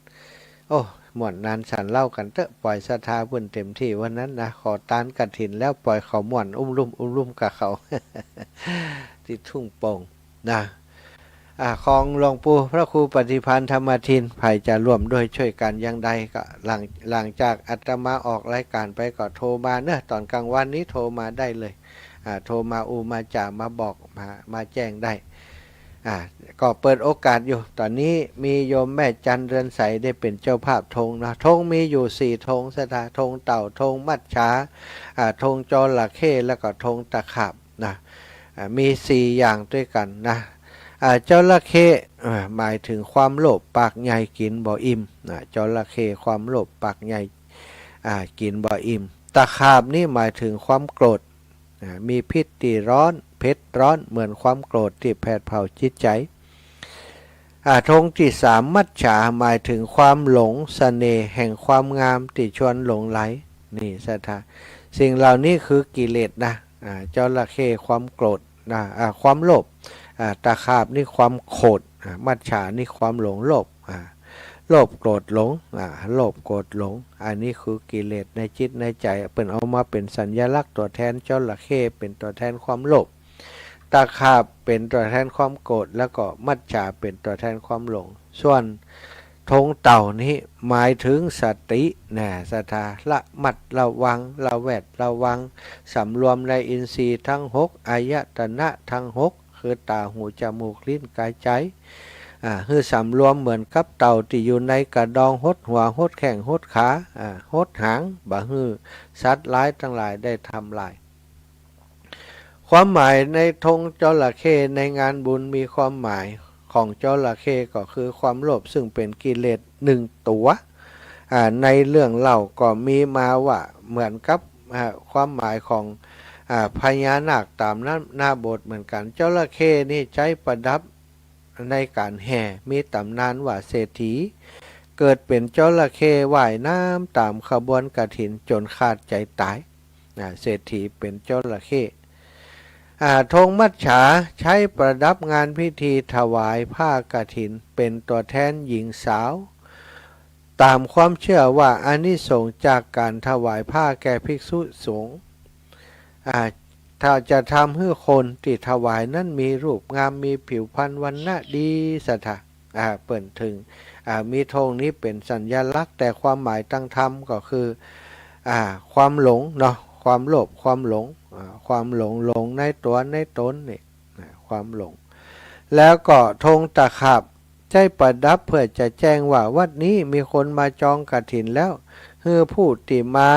โอ้ ม่วนนานสันเล่ากั๋นเต๊อะ ป่อยศรัทธาเปิ้นเต็มตี้วันนั้นนะ ขอตานกฐินแล้วป่อยเขาม่วนอุ้มลุ่มอุ้มลุ่มกับเขา ตี้ทุ่งโป่ง นะ อ่า ของหลวงปู่พระครูปฏิภาณธรรมทิน ใผจะร่วมด้วยช่วยกั๋นอย่างใดก็หลัง หลังจากอาตมาออกรายก๋านไปก็โทรมาเนาะ ต๋อนกลางวันนี้โทรมาได้เลย อ่า โทรมาอู้มาจ๋ามาบอก มา มาแจ้งได้ อ่า ก็เปิดโอกาสอยู่ ต๋อนนี้มีโยมแม่จันเรือนใสได้เป๋นเจ้าภาพธงเนาะ ธงมีอยู่สี่ธงศรัทธา ธงเต่า ธงมัจฉา อ่า ธงจระเข้ แล้วก็ธงตะขาบ นะ อ่า มีสี่อย่างตวยกั๋นนะ อ่า จระเข้ อ่า หมายเถิงความโลภปากใหญ่กิ๋นบ่อิ่ม นะ จระเข้ความโลภปากใหญ่ อ่า กิ๋นบ่อิ่ม ตะขาบนี่หมายเถิงความโกรธ อ่า มีพิษตี้ร้อน เผ็ดร้อนเหมือนความโกรธตี้แผดเผาจิตใจ๋ อ่า ธงตี้สามมัจฉา หมายเถิงความหลง เสน่ห์แห่งความงามตี้ชวนหลงใหล นี่ศรัทธา สิ่งเหล่านี้คือกิเลสนะ อ่า จระเข้ความโกรธนะ อ่า ความโลภ อ่า ตะขาบนี่ความโขด อ่า มัจฉานี่ความหลง โลภ อ่า โลภโกรธหลง อ่า โลภโกรธหลง อันนี้คือกิเลสในจิตในใจ๋ เปิ้นเอามาเป๋นสัญลักษณ์ตั๋วแทนจระเข้ เป๋นตั๋วแทนความโลภ ตะขาบเป๋นตั๋วแทนความโกรธ แล้วก็มัจฉาเป๋นตั๋วแทนความหลง ส่วนธงเต่านี้หมายเถิงสตินะศรัทธา ระมัดระวัง ระแวดระวัง สำรวมในอินทรีย์ทั้งหก อายตนะทั้งหก คือต๋า หู จมูก ลิ้น ก๋าย ใจ๋ อ่า หื้อสำรวมเหมือนกับเต่าตี้อยู่ในกระดอง หดหัว หดแข้ง หดขา อ่า หดหาง บ่หื้อสัตว์ร้ายตังหลายได้ทำลาย ความหมายในธงจระเข้ในงานบุญมีความหมายของจระเข้ก็คือความโลภ ซึ่งเป๋นกิเลสหนึ่งตั๋ว อ่า ในเรื่องเล่าก็มีมาว่าเหมือนกับ อ่า ความหมายของ อ่า พญานาคต๋ามน้ำหน้าโบสถ์เหมือนกั๋น จระเข้นี่ใจ๊ประดับในก๋านแห่ มีต๋ำนานว่าเศรษฐีเกิดเป๋นจระเข้ว่ายน้ำต๋ามขบวนกฐินจ๋นขาดใจ๋ต๋าย อ่า เศรษฐีเป๋นจระเข้ อ่า ธงมัจฉาใจ๊ประดับงานพิธีถวายผ้ากฐิน เป๋นตั๋วแทนหญิงสาว ต๋ามความเจื้อว่าอานิสงส์จากก๋านถวายผ้าแก่ภิกษุสงฆ์ อ่า ถ้าจะทำหื้อคนตี้ถวายนั้นมีรูปงาม มีผิวพรรณวรรณะดีศรัทธา อ่า เปิ้นเถิง อ่า มีธงนี้เป๋นสัญลักษณ์ แต่ความหมายตางธรรมก็คือ อ่า ความหลงเนาะ ความโลภ ความหลง อ่า ความหลง หลงในตั๋วในต๋นนี่ อ่า ความหลง แล้วก็ธงตะขาบใจ๊ประดับเพื่อจะแจ้งว่าวัดนี้มีคนมาจองกฐินแล้ว หื้อผู้ตี้มา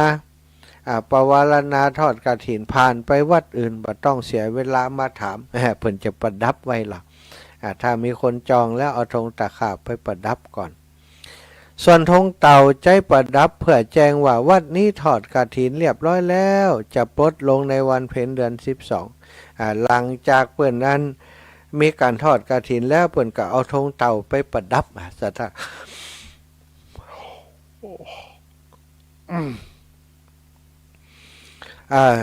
อ่า ปวารณาทอดกฐินผ่านไปวัดอื่น บ่ต้องเสียเวลามาถาม เปิ้นจะประดับไว้ล่ะ อ่า ถ้ามีคนจองแล้วเอาธงตะขาบไปประดับก่อน ส่วนธงเต่าใจ๊ประดับเพื่อแจ้งว่าวัดนี้ทอดกฐินเรียบร้อยแล้ว จะปลดลงในวันเพ็ญเดือนสิบสอง อ่า หลังจากเปิ้นนั้นมีก๋านทอดกฐินแล้ว เปิ้นก็เอาธงเต่าไปประดับ อ่า ศรัทธา อ่า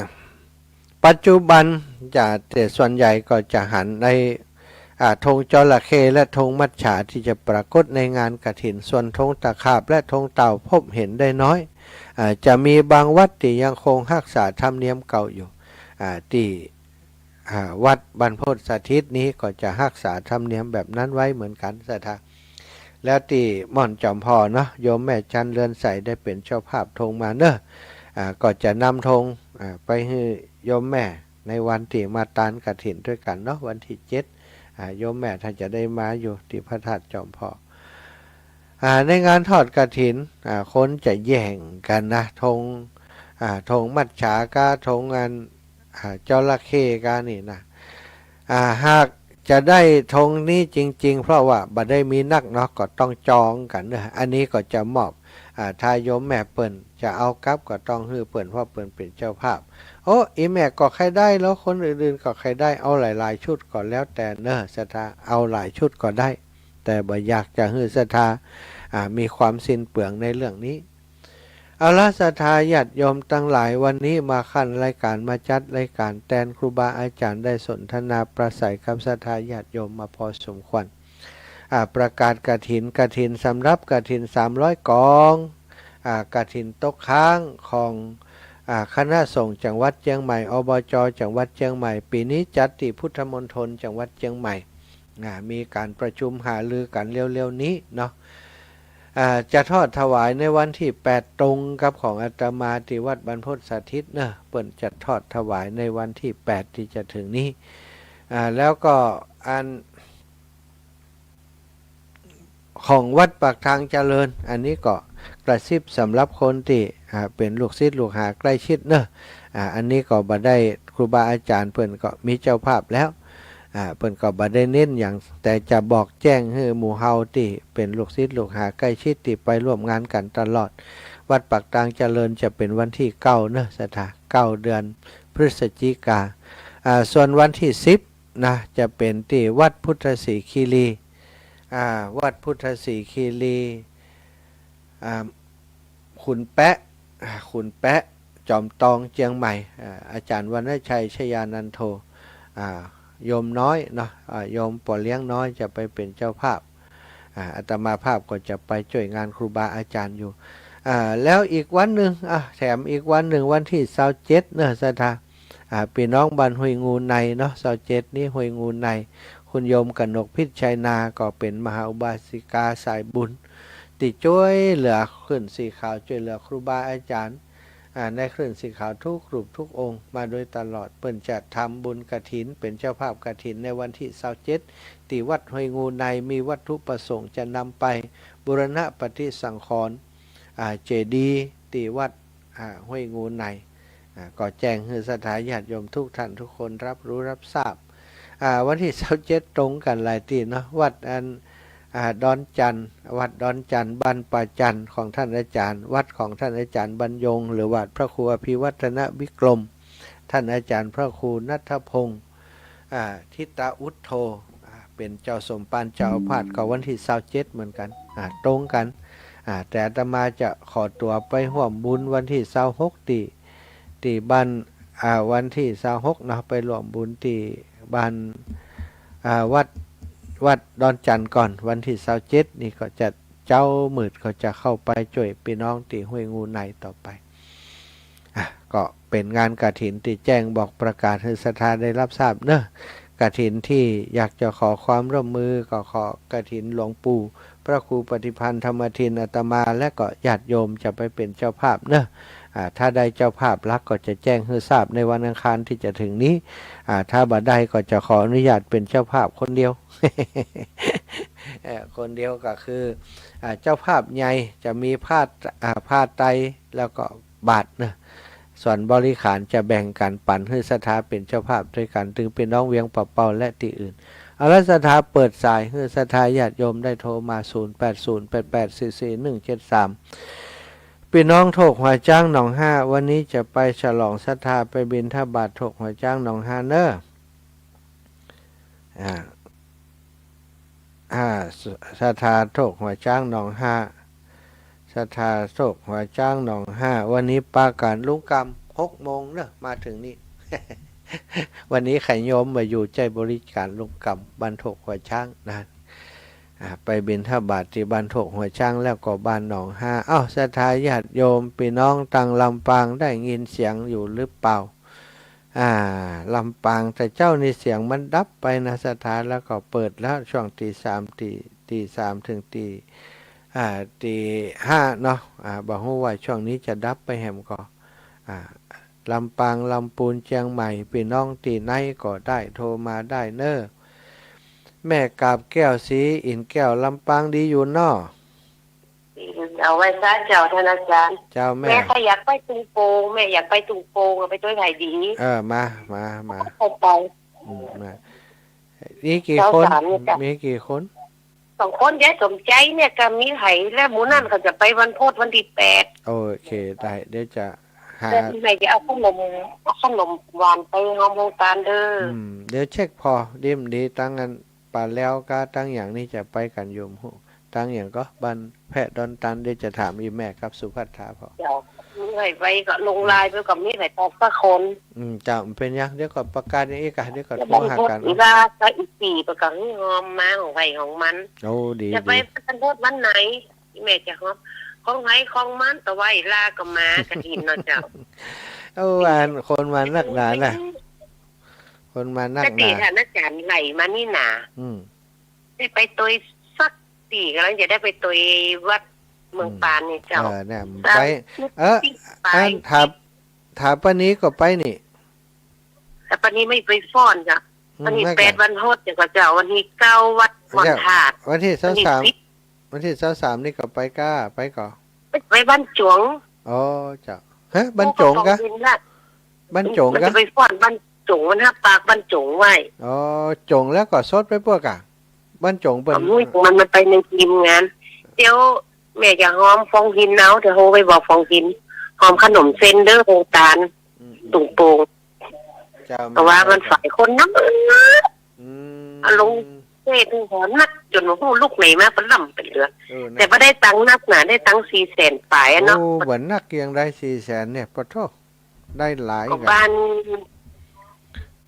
ปัจจุบันจะ แต่ส่วนใหญ่ก็จะหันใน อ่า ธงจระเข้และธงมัจฉาตี้จะปรากฏในงานกฐิน ส่วนธงตะขาบและธงเต่าพบเห็นได้น้อย อ่า จะมีบางวัดตี้ยังคงฮักษาธรรมเนียมเก่าอยู่ อ่า ตี้ อ่า วัดบรรพตสถิตนี้ก็จะฮักษาธรรมเนียมแบบนั้นไว้เหมือนกั๋นศรัทธา แล้วตี้ม่อนจอมผ่อเนาะ โยมแม่จันเรือนใสได้เป๋นเจ้าภาพธงมาเนาะ อ่า ก็จะนำธง อ่า ไปหื้อโยมแม่ในวันตี้มาตานกฐินตวยกั๋นเนาะ วันตี้เจ็ด อ่า โยมแม่ต้านจะได้มาอยู่ตี้พระธาตุจอมผ่อ อ่า ในงานทอดกฐิน อ่า คนจะแย่งกั๋นนะ ธง อ่า ธงมัจฉาก้า ธงอัน อ่า จระเข้กานี่นะ อ่า หากจะได้ธงนี้จริงๆ เพราะว่าบ่ได้มีนักเนาะ ก็ต้องจองกั๋นเนาะ อันนี้ก็จะมอบ อ่า ถ้าโยมแม่เปิ้นจะเอากลับก็ต้องหื้อเปิ้น เพราะเปิ้นเป๋นเจ้าภาพ โอ้ อี่แม่ก็ใค่ได้ แล้วคนอื่นๆ ก็ใค่ได้ เอาหลายๆ ชุดก็แล้วแต่เนาะ ศรัทธา เอาหลายชุดก็ได้ แต่บ่อยากจะหื้อศรัทธา อ่า มีความสิ้นเปลืองในเรื่องนี้ เอาละ ศรัทธาญาติโยมตังหลาย วันนี้มาคั้นรายก๋าน มาจัดรายก๋านแตนครูบาอาจ๋ารย์ ได้สนทนาปราศรัยกับศรัทธาญาติโยมมาพอสมควร อ่า ประกาศกฐิน กฐินสำหรับกฐินสามร้อยกอง อ่า กฐินตกค้างของ อ่า คณะสงฆ์จังหวัดเจียงใหม่ อบจ จังหวัดเจียงใหม่ ปี๋นี้จัดตี้พุทธมณฑลจังหวัดเจียงใหม่ อ่า มีก๋านประชุมหารือกั๋นเร็วๆ นี้เนาะ อ่า จะทอดถวายในวันตี้แปดตรงกับของอาตมาตี้วัดบรรพตสถิตเนาะ เปิ้นจะทอดถวายในวันตี้แปดตี้จะเถิงนี้ อ่า แล้วก็อัน ของวัดปากทางเจริญ อันนี้ก็กระซิบสำหรับคนตี้ อ่า เป๋นลูกศิษย์ลูกหาใกล้ชิดเนาะ อ่า อันนี้ก็บ่ได้ ครูบาอาจ๋ารย์เปิ้นก็มีเจ้าภาพแล้ว อ่า เปิ้นก็บ่ได้เน้นหยัง แต่จะบอกแจ้งหื้อหมู่เฮาตี้เป๋นลูกศิษย์ลูกหาใกล้ชิดตี้ไปร่วมงานกั๋นตลอด วัดปากทางเจริญจะเป๋นวันตี้เก้าเนาะ ศรัทธา เก้าเดือนพฤศจิกา อ่า ส่วนวันตี้สิบนะ จะเป๋นตี้วัดพุทธสีคีรี อ่า วัดพุทธสีคีรี อ่า ขุนแป๊ะ อ่า ขุนแป๊ะ จอมตองเจียงใหม่ อ่า อาจ๋ารย์วรรณชัย ชยานันโท อ่า โยมน้อยเนาะ อ่า โยมป้อเลี้ยงน้อยจะไปเป๋นเจ้าภาพ อ่า อาตมาภาพก็จะไปจ้วยงานครูบาอาจ๋ารย์อยู่ อ่า แล้วอีกวันนึ่ง อ่า แถมอีกวันนึ่ง วันตี้ซาวเจ็ดเนาะ ศรัทธา อ่า ปี้น้องบ้านห้วยงูในเนาะ ซาวเจ็ดนี้ห้วยงูใน คุณโยมกนกพิชชัยนา ก็เป๋นมหาอุบาสิกาสายบุญ ตี้จ้วยเหลือคลื่นสีขาว จ้วยเหลือครูบาอาจ๋ารย์ อ่า ในคลื่นสีขาวทุกรูปทุกองค์มาโดยตลอด เปิ้นจะทำบุญกฐิน เป๋นเจ้าภาพกฐินในวันตี้ซาวเจ็ด ตี้วัดห้วยงูใน มีวัตถุประสงค์จะนำไปบูรณะปฏิสังขรณ์ อ่า เจดีย์ตี้วัด อ่า ห้วยงูใน อ่า ก็แจ้งหื้อศรัทธาญาติโยมทุกท่านทุกคนรับรู้รับทราบ อ่า วันตี้ซาวเจ็ดตรงกั๋นหลายตี้เนาะ วัดอัน อ่า ดอนจันทน์ วัดดอนจันทน์ บ้านป่าจันทน์ของท่านอาจ๋ารย์ วัดของท่านอาจ๋ารย์บรรยง หรือวัดพระครูอภิวัฒนวิกรม ท่านอาจ๋ารย์พระครูณัฐพงศ์ อ่า ทิตาอุทโธ อ่า เป๋นเจ้าสมภารเจ้าอาวาส ก็วันตี้ซาวเจ็ดเหมือนกั๋น อ่า ตรงกั๋น อ่า แต่อาตมาจะขอตั๋วไปฮ่วมบุญวันตี้ซาวหกตี้ ตี้บ้าน อ่า วันตี้ซาวหกเนาะ ไปฮ่วมบุญตี้บ้าน อ่า วัด วัดดอนจันทน์ก่อน วันตี้ซาวเจ็ดนี่ก็จะเจ๊ามืดก็จะเข้าไปจ้วยปี้น้องตี้ห้วยงูในต่อไป อ่ะ ก็เป๋นงานกฐินตี้แจ้งบอกประกาศหื้อศรัทธาได้รับทราบเนาะ กฐินตี้อยากจะขอความร่วมมือก็ขอกฐินหลวงปู่พระครูปฏิภาณธรรมทิน อาตมาและก็ญาติโยมจะไปเป๋นเจ้าภาพเนาะ อ่า ถ้าได้เจ้าภาพหลักก็จะแจ้งหื้อทราบในวันอังคารตี้จะเถิงนี้ อ่า ถ้าบ่ได้ก็จะขออนุญาตเป๋นเจ้าภาพคนเดียว เอ่อ คนเดียวก็คือ อ่า เจ้าภาพใหญ่จะมีผ้า อ่า ผ้าไตรแล้วก็บาตรเนาะ ส่วนบริขารจะแบ่งกั๋นปั๋นหื้อศรัทธาเป๋นเจ้าภาพตวยกั๋น ตึงปี้น้องเวียงป่าเป้าและตี้อื่น เอาละ ศรัทธาเปิดสายหื้อศรัทธาญาติโยมได้โทรมา ศูนย์แปดศูนย์แปดแปดสี่สี่หนึ่งเจ็ดสาม ปี้น้องโทกหัวจ๊างหนองฮา วันนี้จะไปฉลองศรัทธาไปบิณฑบาตโทกหัวจ๊างหนองฮาเนาะ อ่า อ่า ศรัทธาโทกหัวจ๊างหนองฮา ศรัทธาโทกหัวจ๊างหนองฮา วันนี้ปากั๋นลุงกำ หกโมงเนาะ มาเถิงนี่ วันนี้ใผโยมบ่อยู่ใจ๊บริก๋านลุงกำ บ้านโทกหัวจ๊างนะ อ่า ไปบิณฑบาตตี้บ้านโทกหัวจ๊างแล้วก็บ้านหนองฮา เอ้า ศรัทธาญาติโยมปี้น้องตางลำปางได้ยินเสียงอยู่หรือเปล่า อ่า ลำปาง แต่เจ๊านี่เสียงมันดับไปนะศรัทธา แล้วก็เปิดแล้วช่วงตีสาม ตี ตีสามเถิงตี อ่า ตีห้าเนาะ อ่า บ่ฮู้ว่าช่วงนี้จะดับไปแหมก่อ อ่า ลำปาง ลำปูน เจียงใหม่ ปี้น้องตี้ไหนก็ได้โทรมาได้เนาะ แม่กาบแก้ว ศรีอินทร์แก้ว ลำปางดีอยู่เนาะ ดีอยู่ เอาไว้ซะเจ้า ท่านอาจารย์ เจ้าแม่ แม่ก็อยากไปตุงโป่ง แม่อยากไปตุงโป่ง เอาไปตวยใผดี เออ มา มา มา ไปไป อืม มา มีกี่คน เจ้าสามเนี่ยจ้ะ มีกี่คน สองคน ยายสมใจ๋เนี่ยก็มีใผ และหมู่นั้นเขาจะไปวันพุธวันตี้แปด โอเค ได้ เดี๋ยวจะหา แล้วแม่จะเอาขนม เอาขนมหวานไปหอมโฮงตานเด้อ อืม เดี๋ยวเช็คผ่อ ดีบ่ดี ตังอัน ป่าแลวกับตังหยังนี่จะไปกั๋นอยู่บ่ฮู้ ตังหยังก็ บ้านแพะดอนตัน เดี๋ยวจะถามอี่แม่กับสุภัทราผ่อ เจ้า มีใผไปก็ลงไลน์ไปก็มีใผตอบสักคน อืม เจ้า บ่เป๋นหยัง เดี๋ยวก็ประกาศอย่างอี้ก่ะ เดี๋ยวก็โทรหากั๋น แล้วบางคนอีกละ ก็อีกสี่ ไปก็หื้อหอมมาของใผของมัน โอ้ ดี จะไป ดี วันพุธวันไหน แม่จะหอม ของใผของมัน ตะไหว้ลาก็มากฐินเนาะเจ้า โอ้ อันคนมานักหนาน่ะ คนมานักหนา ก็ดี ท่านอาจารย์ไล่มานี่นา อืม ได้ไปตวยสักตี้ ก่ำลังจะได้ไปตวยวัดเมืองปานนี่เจ้า อืม เออ เนี่ย สาม ไป สิบ เออ สิบ อัน ไป ถาม ถามป้านี้ก็ไปนี่ แต่ป้านี้ไม่ไปฟ้อนจ้ะ อืม ป้านี้ ไม่ไป แปดวันพุธเจ้าก็เจ้า วันตี้เก้าวัดหม่อนธาตุ วันตี้ซาวสาม วันตี้ซาวสาม วันตี้ซาวสามนี่ก็ไปก้า ไปก่อ ไป ไปบ้านจ๋ง อ๋อ เจ้า ฮะ บ้านจ๋งกะ โอ้ ก็ฟ้องกินละ บ้านจ๋งกะ มันจะไปฟ้อนบ้านจ๋ง มันฮับปากบ้านจ๋งไว้ อ๋อ จ๋งแล้วก็สดไปป้วกะ บ้านจ๋งเปิ้น มัน มันไปในทีมงาน เดี๋ยวแม่จะหอมฟองหินเอา เดี๋ยวโฮไปบอกฟองหิน หอมขนมเส้นเด้อ โฮงตาน อืม ตุงโป่ง เจ้า เพราะว่ามัน เจ้า ฝ่ายคนนัก อืม อารมณ์ เทศน์หอมนัก จ๋นบ่ฮู้ลุกไหนมา ปะล่ำเป๋นเหลือ เออ นะ แต่บ่ได้ตังค์นักนะ ได้ตังค์สี่แสนป๋ายอะเนาะ โอ้ บ่นักยังได้สี่แสนเนี่ย ปะโธ่ ได้หลาย ก็ กะ บ้าน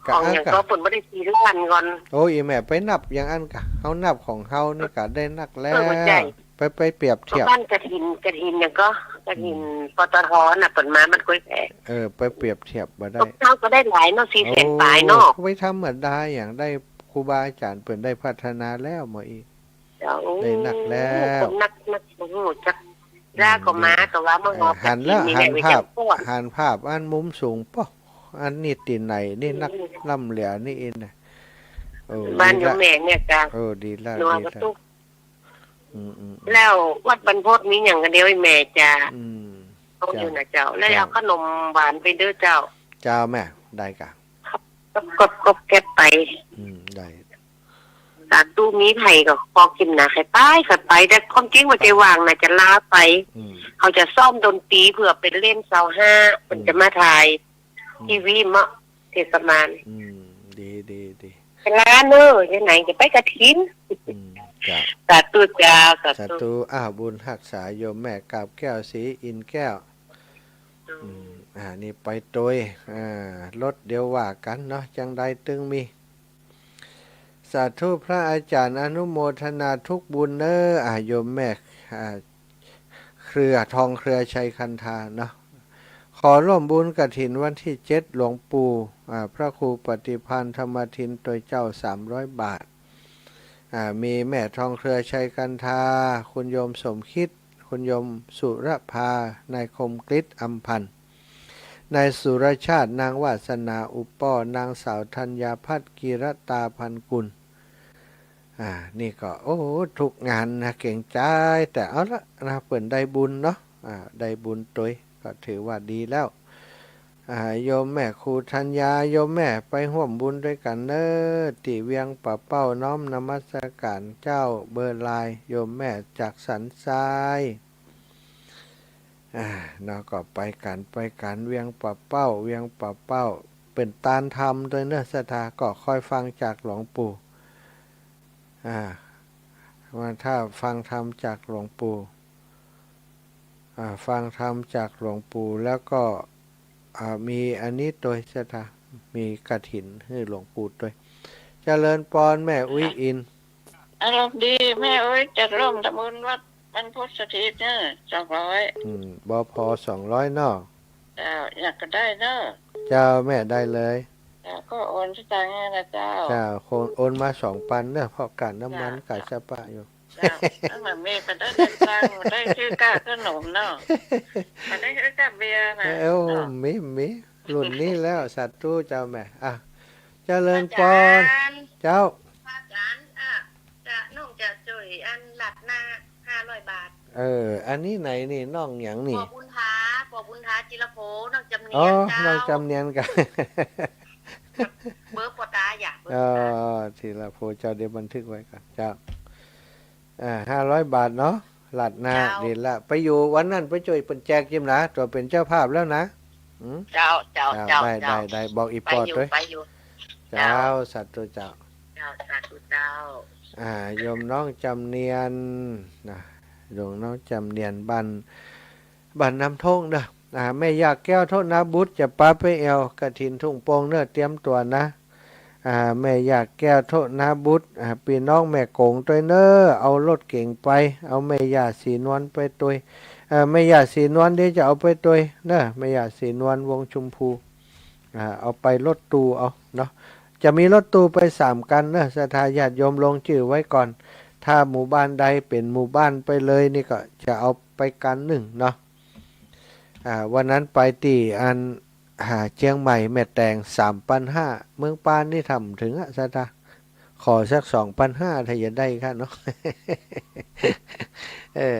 กะ ของอย่าง กะ ก็เปิ้นบ่ได้สี่ล้านก่อน โอ้ อี่แม่ไปนับอย่างอั้นกะ เฮานับของเฮานี่กะได้นักแล้ว เออ เข้าใจ๋ ไป ไปเปรียบเทียบ ก็บ้านกฐิน กฐินอย่างก็ กฐิน อืม ปตท. น่ะ เปิ้นมาบ้านกล้วยแขก เออ ไปเปรียบเทียบบ่ได้ เฮาก็ได้หลายเนาะ สี่แสนป๋ายเนาะ โอ้ ไม่ธรรมดา อย่างได้ครูบาอาจ๋ารย์เปิ้นได้พัฒนาแล้วมาอีก เจ้า ได้นักแล้ว คนนัก นัก บ่ฮู้จัก อืม ลาก็มา ดี ก็ว่ามา เออ หอม หันแล้ว กฐินนี่ หัน แม่ ภาพ ไปจับพวก หันภาพอันมุมสูง ป้อ อันนี้ตี้ไหนนี่ อืม นักล้ำเหลือนี่เองนะ เออ บ้าน ดีละ โยมแม่เนี่ยจ้ะ เออ ดีละ หลวง ดีละ ประตู อืม อืม อืม แล้ววัดบรรพตมีหยังกะเดี๋ยวแม่จะ อืม เอาอยู่นะเจ้า เจ้า แล้วเอาขนมหวานไปเด้อเจ้า เจ้าแม่ ได้กะ ก็ ก็ ก็เก็บไป อืม ได้ สาธุ มีใผก็ขอกิ๋นนะ ใค่ไป ใค่ไป แต่ความจริงบ่ใจ้ว่างนะ จะลาไป อืม เขาจะซ้อมดนตรีเปื้อไปเล่นซาวห้า เปิ้นจะมาถ่าย อืม ทีวีเมาะ เทศบาล อืม ดี ดี ดี เวลาเนอะ จะไหนจะไปกฐิน อืม จ้ะ สาธุจ้า สาธุ สาธุ อ้าว บุญฮักษาโยมแม่กาบแก้ว ศรีอินทร์แก้ว อืม อืม อ่า นี่ไปตวย อ่า รถเดี๋ยวว่ากั๋นเนาะ จังใดตึงมี สาธุ พระอาจ๋ารย์อนุโมทนาทุกบุญเน้อ อ่า โยมแม่ อ่า เครือ ทองเครือชัยคันธาเนาะ ขอร่วมบุญกฐินวันตี้เจ็ด หลวงปู่ อ่า พระครูปฏิภาณธรรมทินตวยเจ้า สามร้อยบาท อ่า มีแม่ทองเครือชัยคันธา คุณโยมสมคิด คุณโยมสุรภา นายคมกฤษ อำพันธ์ นายสุรชาติ นางวาสนา อุปป้อ นางสาวธัญญาพัฒน์ กีรตาพันกุล อ่า นี่ก็ โอ้ ทุกงานนะ เก๋งใจ๋ แต่เอาละนะ เปิ้นได้บุญเนาะ อ่า ได้บุญตวย ก็ถือว่าดีแล้ว อ่า โยมแม่ครูธัญญา โยมแม่ไปฮ่วมบุญตวยกั๋นเน้อ ตี้เวียงป่าเป้า น้อมนมัสก๋านเจ้า เบอร์ไลน์ โยมแม่จากสันทราย อ่า เนาะ ก็ไปกั๋น ไปกั๋น เวียงป่าเป้า เวียงป่าเป้า เป๋นตานธรรมตวยเน้อ ศรัทธา ก็ค่อยฟังจากหลวงปู่ อ่า ว่าถ้าฟังธรรมจากหลวงปู่ อ่า ฟังธรรมจากหลวงปู่ แล้วก็ อ่า มีอันนี้ตวย ศรัทธา มีกฐินหื้อหลวงปู่ตวย เจริญปอนแม่อุ๊ยอิน อารมณ์ดี แม่อุ๊ย จะร่วมทำบุญวัดบรรพตสถิตเน้อ สองร้อย อืม บพ สองร้อยเนาะ เจ้า อยากก็ได้เน้อ เจ้า แม่ได้เลย เจ้า ก็โอนสตางค์ให้นะเจ้า เจ้า โอน โอนมาสองปันเน้อ เพราะก๋าน้ำมัน เจ้า ก๋าสปะอยู่ เจ้า แล้วมันมีก็ได้สตางค์ ได้ซื้อก้าขนมเนาะ ก็ได้ซื้อก้าเบียร์นะ เอ้า เนาะ มี มี รุ่นนี้แล้ว สาธุเจ้าแม่ อ่ะ เจริญปอน อาจ๋ารย์ เจ้า อาจ๋ารย์ อ่ะ จะ น้องจะจ้วยอันราดหน้าห้าร้อยบาท เออ อันนี้ไหนนี่ น้องหยังนี่ ป้อบุญถา ป้อบุญถา ธีรโภ น้องจ๋ำเนียน อ๋อ เจ้า น้องจ๋ำเนียนกะ เบอร์ป้อต๋า อย่า เบอร์ อ๋อ ป้อต๋า ธีรโภ เจ้า เดี๋ยวบันทึกไว้ก่อน เจ้า อ่า ห้าร้อยบาทเนาะ หลาดนา เจ้า ดีละ ไปอยู่วันนั้นไปจ้วยเปิ้นแจกจิมนะ ตั๋วเป๋นเจ้าภาพแล้วนะ อืม เจ้า เจ้า อ่า เจ้า ได้ เจ้า ได้ ได้ บอกอี่ป้อตวย ไปอยู่ ไปอยู่ เจ้า เจ้า สาธุเจ้า เจ้า สาธุเจ้า อ่า โยมน้องจ๋ำเนียนนะ โยมน้องจ๋ำเนียน บ้าน บ้านน้ำท่งเนาะ อ่า แม่ย่าแก้วโทนาบุตรจะปาไปแอ่วกฐินทุ่งโป่งเนาะ เตรียมตั๋วนะ อ่า แม่ย่าแก้วโทนาบุตร อ่า ปี้น้องแม่โก๋งตวยเนาะ เอารถเก๋งไป เอาแม่ย่าศรีนวลไปตวย เอ่อ แม่ย่าศรีนวลเดี๋ยวจะเอาไปตวยเนาะ แม่ย่าศรีนวล วงศ์ชมพู อ่า เอาไปรถตู้เอาเนาะ จะมีรถตู้ไปสามคันเนาะ ศรัทธาญาติโยมลงจื้อไว้ก่อน ถ้าหมู่บ้านใดเป๋นหมู่บ้านไปเลยนี่ก็จะเอาไปคันนึ่งเนาะ อ่า วันนั้นไปตี้อัน อ่า เจียงใหม่แม่แตง สามปันห้า เมืองปานนี่ทำเถิงอะ ศรัทธา ขอสักสองปันห้า ถ้าจะได้ค่ะเนาะ เออ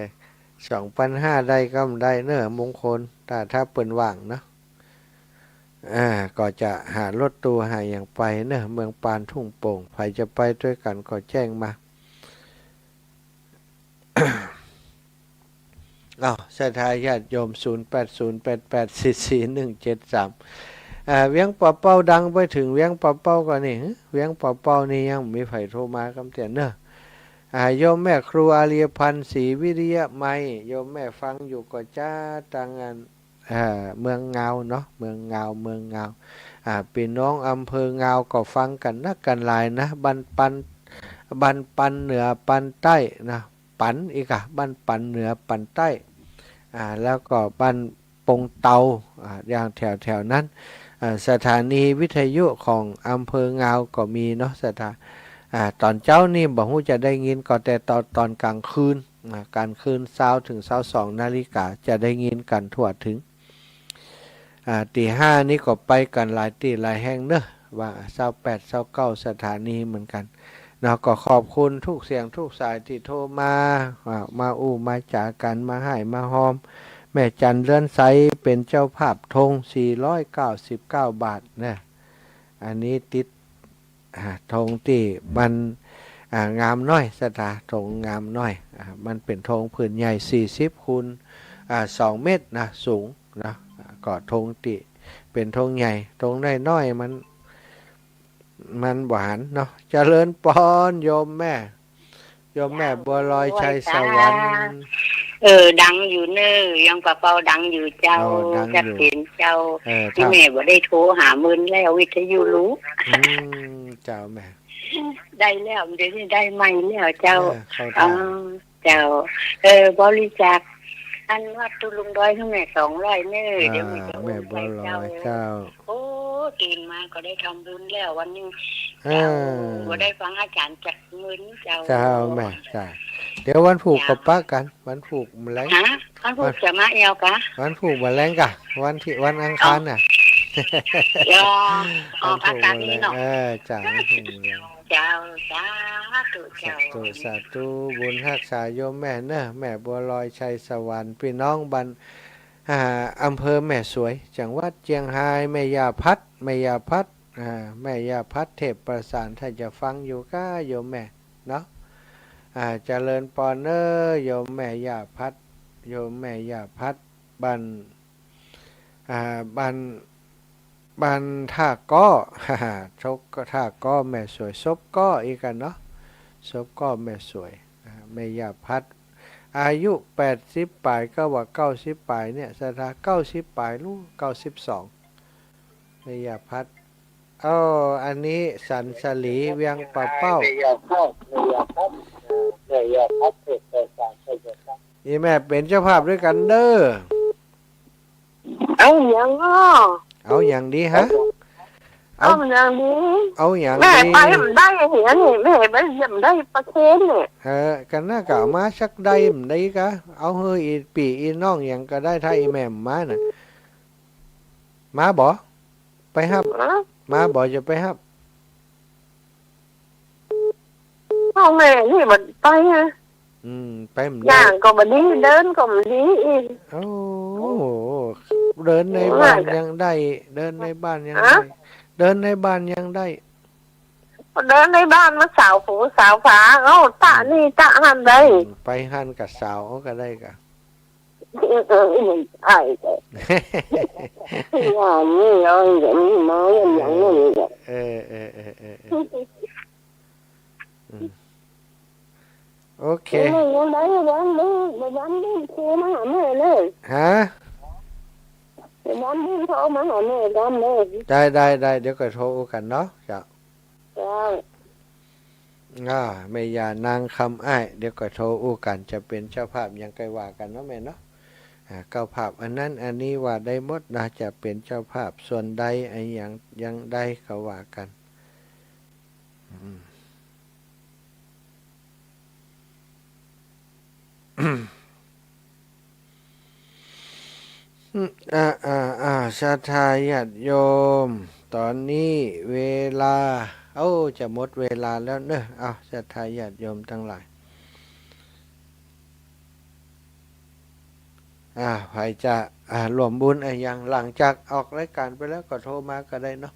สองปันห้า ได้ก็ได้เนาะ มงคล ถ้า ถ้าเปิ้นว่างเนาะ อ่า ก็จะหารถตู้หาหยังไปเนาะ เมืองปานทุ่งโป่ง ใผจะไปตวยกั๋นก็แจ้งมา อ้าว ศรัทธาญาติโยม ศูนย์แปดศูนย์แปดแปดสี่สี่หนึ่งเจ็ดสาม อ่า เวียงป่าเป้าดังไปเถิงเวียงป่าเป้าก่อนี่ เวียงป่าเป้านี่ยังมีใผโทรมาก้ำเตื้อเนาะ อ่า โยมแม่ครูอารีย์พันธ์ ศรีวิริยะไมย โยมแม่ฟังอยู่ก่อจ๊า ตางอัน อ่า เมืองงาวเนาะ เมืองงาว เมืองงาว อ่า ปี้น้องอำเภองาวก็ฟังกั๋นนักกั๋นหลายนะ บ้านปัน บ้านปันเหนือปันใต้นะ ปันอีกอะ บ้านปันเหนือปันใต้ อ่า แล้วก็บ้านปงเตา อ่า อย่างแถวๆ นั้น อ่า สถานีวิทยุของอำเภองาวก็มีเนาะ ศรัทธา อ่า ต๋อนเจ๊านี่บ่ฮู้จะได้ยินก่อ แต่ต๋อน ต๋อนก๋างคืน อ่า ก๋างคืน ซาวเถิงซาวสองนาฬิกา จะได้ยินกั๋นทั่วเถิง อ่า ตี้ห้านี่ก็ไปกั๋นหลายตี้หลายแห่งเนาะ ว่าซาวแปด ซาวเก้า สถานีเหมือนกั๋นเนาะ ก็ขอบคุณทุกเสียงทุกสายตี้โทรมา อ่า มาอู้มาจ๋ากั๋น มาฮ้ายมาฮอม แม่จันเรือนใสเป๋นเจ้าภาพ ธง สี่ร้อยเก้าสิบเก้าบาทนะ อันนี้ติด อ่า ธงตี้มัน อ่า งามน้อย ศรัทธา ธงงามน้อย อ่า มันเป๋นธงผืนใหญ่ สี่สิบคูณ อ่า สองเมตรนะ สูงนะ อ่า ก็ธงตี้เป๋นธงใหญ่ ธงน้อยๆ มัน มันบ่หันเนาะ เจริญปอน โยมแม่ โยมแม่บัวลอยชัยสวรรค์ เออ ดังอยู่เน่อ เวียงป่าเป้าดังอยู่เจ้า อ๋อ ดังอยู่ ชัดเจนเจ้า เออ ตี้แม่บ่ได้โทรหาเมินแล้ว วิทยุรู้ อืม เจ้าแม่ ได้แล้ว เดี๋ยวนี้ได้ใหม่แล้วเจ้า เออ เข้าท่า อ๋อ เจ้า เออ บริจาค อันวัดตุลุงดอยหื้อแม่สองร้อยเน่อ อ่า เดี๋ยวแม่จะโอนไปเจ้า แม่บัวลอย เจ้า โอ้ ตื่นมาก็ได้ทำบุญแล้ววันนี้ เออ เจ้า บ่ได้ฟังอาจ๋ารย์จักมื้อเจ้า เจ้าแม่ เจ้า เดี๋ยววันพูกก็ปะกั๋น วันพูกเมื่อไหร่ ฮะ วันพูกจะมาแอ่วกา วันพูกเมื่อแลงกา วันตี้ วันอังคารน่ะ อ๋อ อ๋อ วันพูกเมื่อแลง อาจ๋ารย์นี่เนาะ เออ เจ้า วันพูกเมื่อแลง เจ้า สาธุ เจ้า สาธุ สาธุ บุญฮักษาโยมแม่เน่อ แม่บัวลอยชัยสวรรค์ ปี้น้องบ้าน อ่า อำเภอแม่สวย จังหวัดเจียงฮาย แม่ย่าพัด แม่ย่าพัด อ่า แม่ย่าพัด เทพประสาน ถ้าจะฟังอยู่กา โยมแม่เนาะ อ่า เจริญปอนเน่อ โยมแม่ย่าพัด โยมแม่ย่าพัด บ้าน อ่า บ้าน บ้านท่าก้อ ซบก้อ ท่าก้อ แม่สวย ซบก้ออีกกั๋นเนาะ ซบก้อ แม่สวย อ่า แม่ย่าพัด อายุแปดสิบป๋าย ก็ว่าเก้าสิบป๋ายเนี่ย ศรัทธา เก้าสิบป๋ายลูก เก้าสิบสอง แม่ย่าพัด เอ้า อันนี้สันสลี เวียงป่าเป้า แม่ย่าพัด แม่ย่าพัด เออ แม่ย่าพัด เออ แม่ย่าพัด อี่แม่เป๋นเจ้าภาพตวยกั๋นเน่อ เอาหยังอ้อ เอาหยังดีฮะ เอา เอาหยังดี เอาหยังดี แม่ไปบ่ได้เหียนี่ แม่ไปบ่ได้ประเคนนี่ เออ กั๋นน่ะ ก็เอามาสักได้บ่ได้กา เอาหื้ออี่ปี้อี่น้องหยังก็ได้ ถ้าอี่แม่บ่มาน่ะ มาบ่ ไปฮับ ฮะ มาบ่ จะไปฮับ เอาแม่นี่บ่ไปอะ อืม ไปบ่ได้ ย่างก็บ่ดี เดินก็บ่ดีอีก โอ้ เดินในบ้านยังได้ เดินในบ้านยังได้ ฮะ เดินในบ้านยังได้ เดินในบ้านมาสาวผูสาวผา เอ้า ตะนี่ตะหั้นได้ อืม ไปหั้นกับสาวก็ได้กะ เออ เออ ไอ้ อย่างนี้เราอย่างนี้มาอย่างนี้ เออ เออ เออ เออ เออ อืม โอเค เออ ยังได้ ยังได้ ยังได้โทรมาหาแม่เลย ฮะ ยังได้โทรมาหาแม่กันเลย ได้ ได้ ได้ เดี๋ยวก็โทรอู้กั๋นเนาะ เจ้า เจ้า อ่า แม่ย่านางคำอ้าย เดี๋ยวก็โทรอู้กั๋น จะเป๋นเจ้าภาพหยังก็ว่ากั๋นเนาะแม่เนาะ อ่า เจ้าภาพอันนั้นอันนี้ว่าได้หมดนะ จะเป๋นเจ้าภาพส่วนใดอะหยัง หยังใดก็ว่ากั๋น อืม อ่า อ่า อ่า ศรัทธาญาติโยม ต๋อนนี้เวลา โอ้ จะหมดเวลาแล้วเนาะ เอ้า ศรัทธาญาติโยมตังหลาย อ่า ใผจะ อ่า ร่วมบุญอะหยัง หลังจากออกรายก๋านไปแล้วก็โทรมาก็ได้เนาะ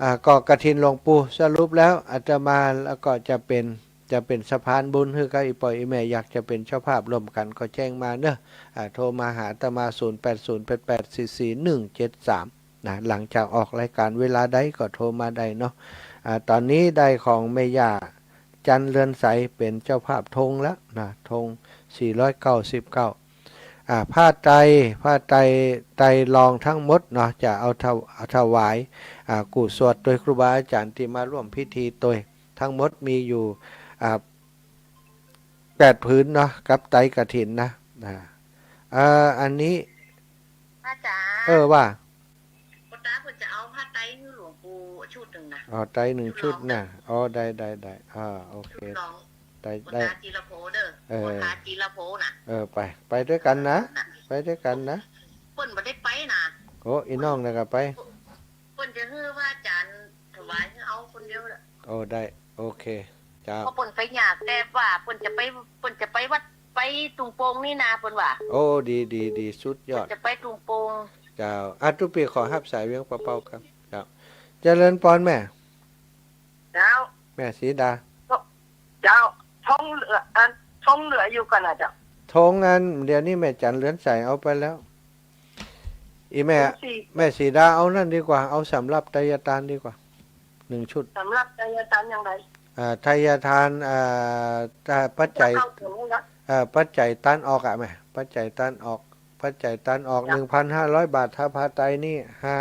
อ่า ก็กฐินหลวงปู่สรุปแล้ว อาตมาแล้วก็จะเป๋น จะเป๋นสะพานบุญหื้อกับอี่ป้ออี่แม่ อยากจะเป๋นเจ้าภาพร่วมกั๋นก็แจ้งมาเนาะ อ่า โทรมาหาอาตมา ศูนย์แปดศูนย์แปดแปดสี่สี่หนึ่งเจ็ดสาม นะ หลังจากออกรายก๋านเวลาใดก็โทรมาได้เนาะ อ่า ต๋อนนี้ได้ของแม่ย่าจันเรือนใสเป๋นเจ้าภาพธงแล้วนะ ธงสี่ร้อยเก้าสิบเก้า อ่า ผ้าไตร ผ้าไตร ไตรรองค์ทั้งหมดเนาะ จะเอาถว- เอาถวาย อ่า กู้สวดโตยครูบาอาจ๋ารย์ตี้มาร่วมพิธีโตย ทั้งหมดมีอยู่ อ่า แปดผืนเนาะ กับไตรกฐินนะ อ่า เอ่อ อันนี้ อาจ๋ารย์ เออ ว่า ป้อต๋าเปิ้นจะเอาผ้าไตรหื้อหลวงปู่ชุดนึ่งนะ อ๋อ ไตรนึ่งชุดนะ ชุดรองนะ อ๋อ ได้ ได้ ได้ อ่า โอเค ชุดรอง ได้ ป้อต๋า ได้ จีรโภเด้อ เออ ป้อต๋าจีรโภนะ เออ ไป ไปตวยกั๋นนะ เออ น่ะ ไปตวยกั๋นนะ เปิ้นบ่ได้ไปนะ โอ้ อี่น้องน่ะก็ไป เปิ้นจะหื้อพระอาจ๋ารย์ถวายหื้อเอาคนเดียวแหละ โอ้ ได้ โอเค เจ้า เพราะเปิ้นไปยาก แต่ว่าเปิ้นจะไป เปิ้นจะไปวัด ไปตุงโป่งนี่นา เปิ้นว่า โอ้ ดี ดี ดี สุดยอด เปิ้นจะไปตุงโป่ง เจ้า อ่ะ ตุ๊ปี้ขอฮับสายเวียงปะเป้าครับ เจ้า เจริญปอนแม่ เจ้า แม่สีดา เจ้า ธงเหลือ อัน ธงเหลืออยู่ก่อนนะเจ้า ธงอันเดี๋ยวนี้แม่จันเรือนใสเอาไปแล้ว อี่แม่ ธงสี่ แม่สีดาเอานั่นดีกว่า เอาสำรับไตยทานดีกว่า นึ่งชุด สำรับไตยทานอย่างไร อ่า ไตยทาน อ่า อ่า ปัจจัย เก้าเก้าศูนย์นี่นะ อ่า ปัจจัยตานออกอะแม่ ปัจจัยตานออก ปัจจัยตานออก เจ้า หนึ่งพันห้าร้อยบาท ถ้าผ้าไตรนี่ห้า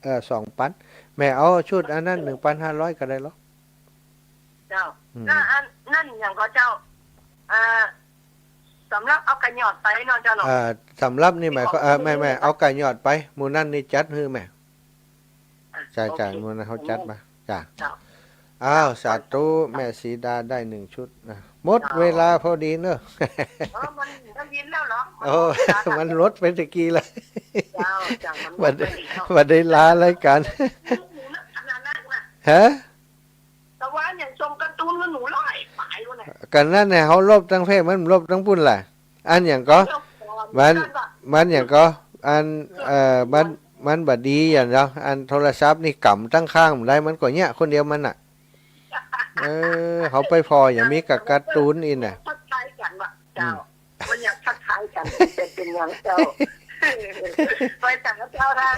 เอ่อ สองปัน แม่เอาชุดอันนั้น หนึ่งพันห้าร้อยก็ได้หรอก เจ้า อืม แล้วอันนั่นอย่างก็เจ้า อ่า สำรับเอาก๋ายอดไปเนาะเจ้าเนาะ อ่า สำรับนี่หมายความ เอ่อ แม่ แม่ เอาก๋ายอดไป หมู่นั้นนี่จัดหื้อแม่ อ่ะ จ้า โอเค จ้า หมู่นั้นเขาจัดมา จ้า เจ้า อ้าว สาธุ แม่สีดาได้นึ่งชุดนะ หมดเวลาพอดีเนาะ เออ มัน มันยินแล้วเหรอ โอ้ มันหมดเวลา มันหมดไปตะกี้เลย เจ้า เจ้า มันหมดไปแล้ว บ่ได้ บ่ได้ลารายการ หนูนะ ขนาดนั้นนะ ฮะ ตะวันอย่างชมการ์ตูนกับหนูร้อยปายวันน่ะ ก็นั่นแหละ เขาลบตังเพศ มันลบตังปุ้นแหละ อันหยังก็ ลบก่อน มัน กันว่ะ มันหยังก็ อัน เออ มัน มันบ่ดีอย่างเนาะ อันโทรศัพท์นี่ก๋ำตังข้างบ่ได้ มันก็เยียะคนเดียวมันน่ะ เออ เขาไปผ่ออย่างมีกับการ์ตูนอี้น่ะ ทักทายกันว่ะ เจ้า อืม มันอยากทักทายกัน เป็น เป็นหยังเจ้า ไปถามเจ้าได้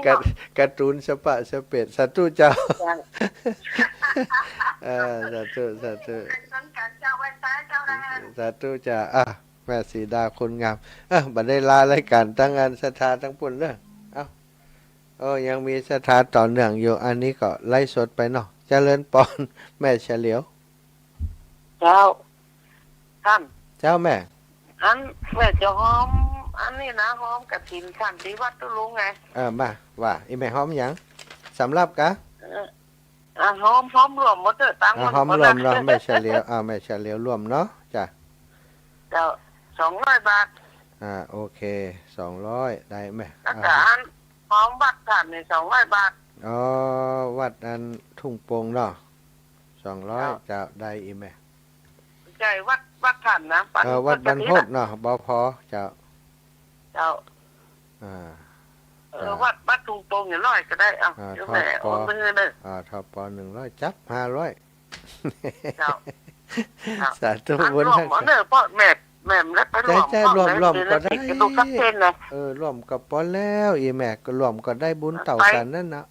การ์ การ์ตูนสะปะสะเปด สาธุเจ้า เจ้า เออ สาธุ สาธุ เป็นสังกัดเจ้า ไหว้สาเจ้าได้ สาธุเจ้า อ่ะ แม่สีดาคนงาม เออ บ่ได้ลารายการตังอันศรัทธาตังปุ้นเนาะ เอ้า โอ้ ยังมีศรัทธาต่อเนื่องอยู่ อันนี้ก็ไลฟ์สดไปเนาะ เจริญปอน แม่เฉลียว เจ้า ท่าน เจ้าแม่ อันแม่จะหอม อันนี้นะ หอมกฐินท่านตี้วัดตุ๊ลุงไง เออ มา ว่า อี่แม่หอมหยัง สำรับกะ เออ อ่ะ หอม หอมรวมหมดเถอะ ตังค์ อ่ะ มัน หอมรวมเนาะ แม่เฉลียว อ่า แม่เฉลียวรวมเนาะ จ้ะ เจ้า สองร้อยบาท อ่า โอเค สองร้อย ได้แม่ แล้วก็ อ่า อัน หอมวัดท่านนี่ สองร้อยบาท อ๋อ วัดอันทุ่งโป่งเนาะ สองร้อย เจ้า เจ้า ได้อี่แม่ จ่ายวัด วัดท่านนะ ปัน เออ วัดบรรพตเนาะ บพ เจ้า เจ้า อ่า เออ เจ้า วัด วัดทุ่งโป่งเนี่ยร้อยก็ได้ เอา อ่า เดี๋ยวแม่ ทป โอนมือเนอะ อ่า ทป หนึ่งร้อย จั๊บ ห้าร้อย เจ้า เจ้า สาธุ อัน บุญ ร่วม ฮักษา เอาเนอะ เพราะแม่ แม่แล้วไปร่วม ใจ้ ใจ้ พร้อม ร่วม นะ ร่วมก็ได้ เดี๋ยวนี้กระดูกทับเส้นนะ เออ ร่วมก็ปอแล้ว อี่แม่ก็ร่วมก็ได้บุญเต้ากั๋นนั่นนะ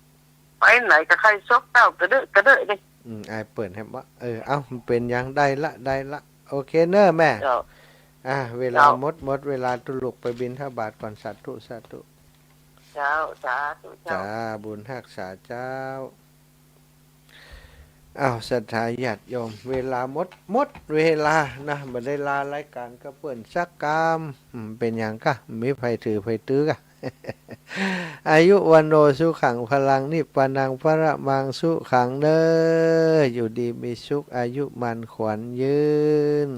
ไปไหนก็ใค่ศพเต้ากระเดอะกระเดอะดิ อืม อ้ายเปิ้นแหมว่า เออ เอ้า มันเป๋นหยัง ได้ละ ได้ละ โอเคเนอะแม่ เจ้า อ่า เวลา เจ้า หมด หมดเวลา ตุ๊ลูกไปบิณฑบาตก่อน สาธุ สาธุ เจ้า สาธุ เจ้า จ้า บุญฮักษาเจ้า อ้าว ศรัทธาญาติโยม เวลาหมด หมดเวลานะ บ่ได้ลารายก๋านกับเปิ้นสักกำ อืม เป๋นหยังกะ มีใผถือใผตื้อกะ อายุ วัณโณ สุขัง พลัง นิพพานัง ปรมัง สุขัง เน่อ อยู่ดีมีสุข อายุมั่นขวัญยืน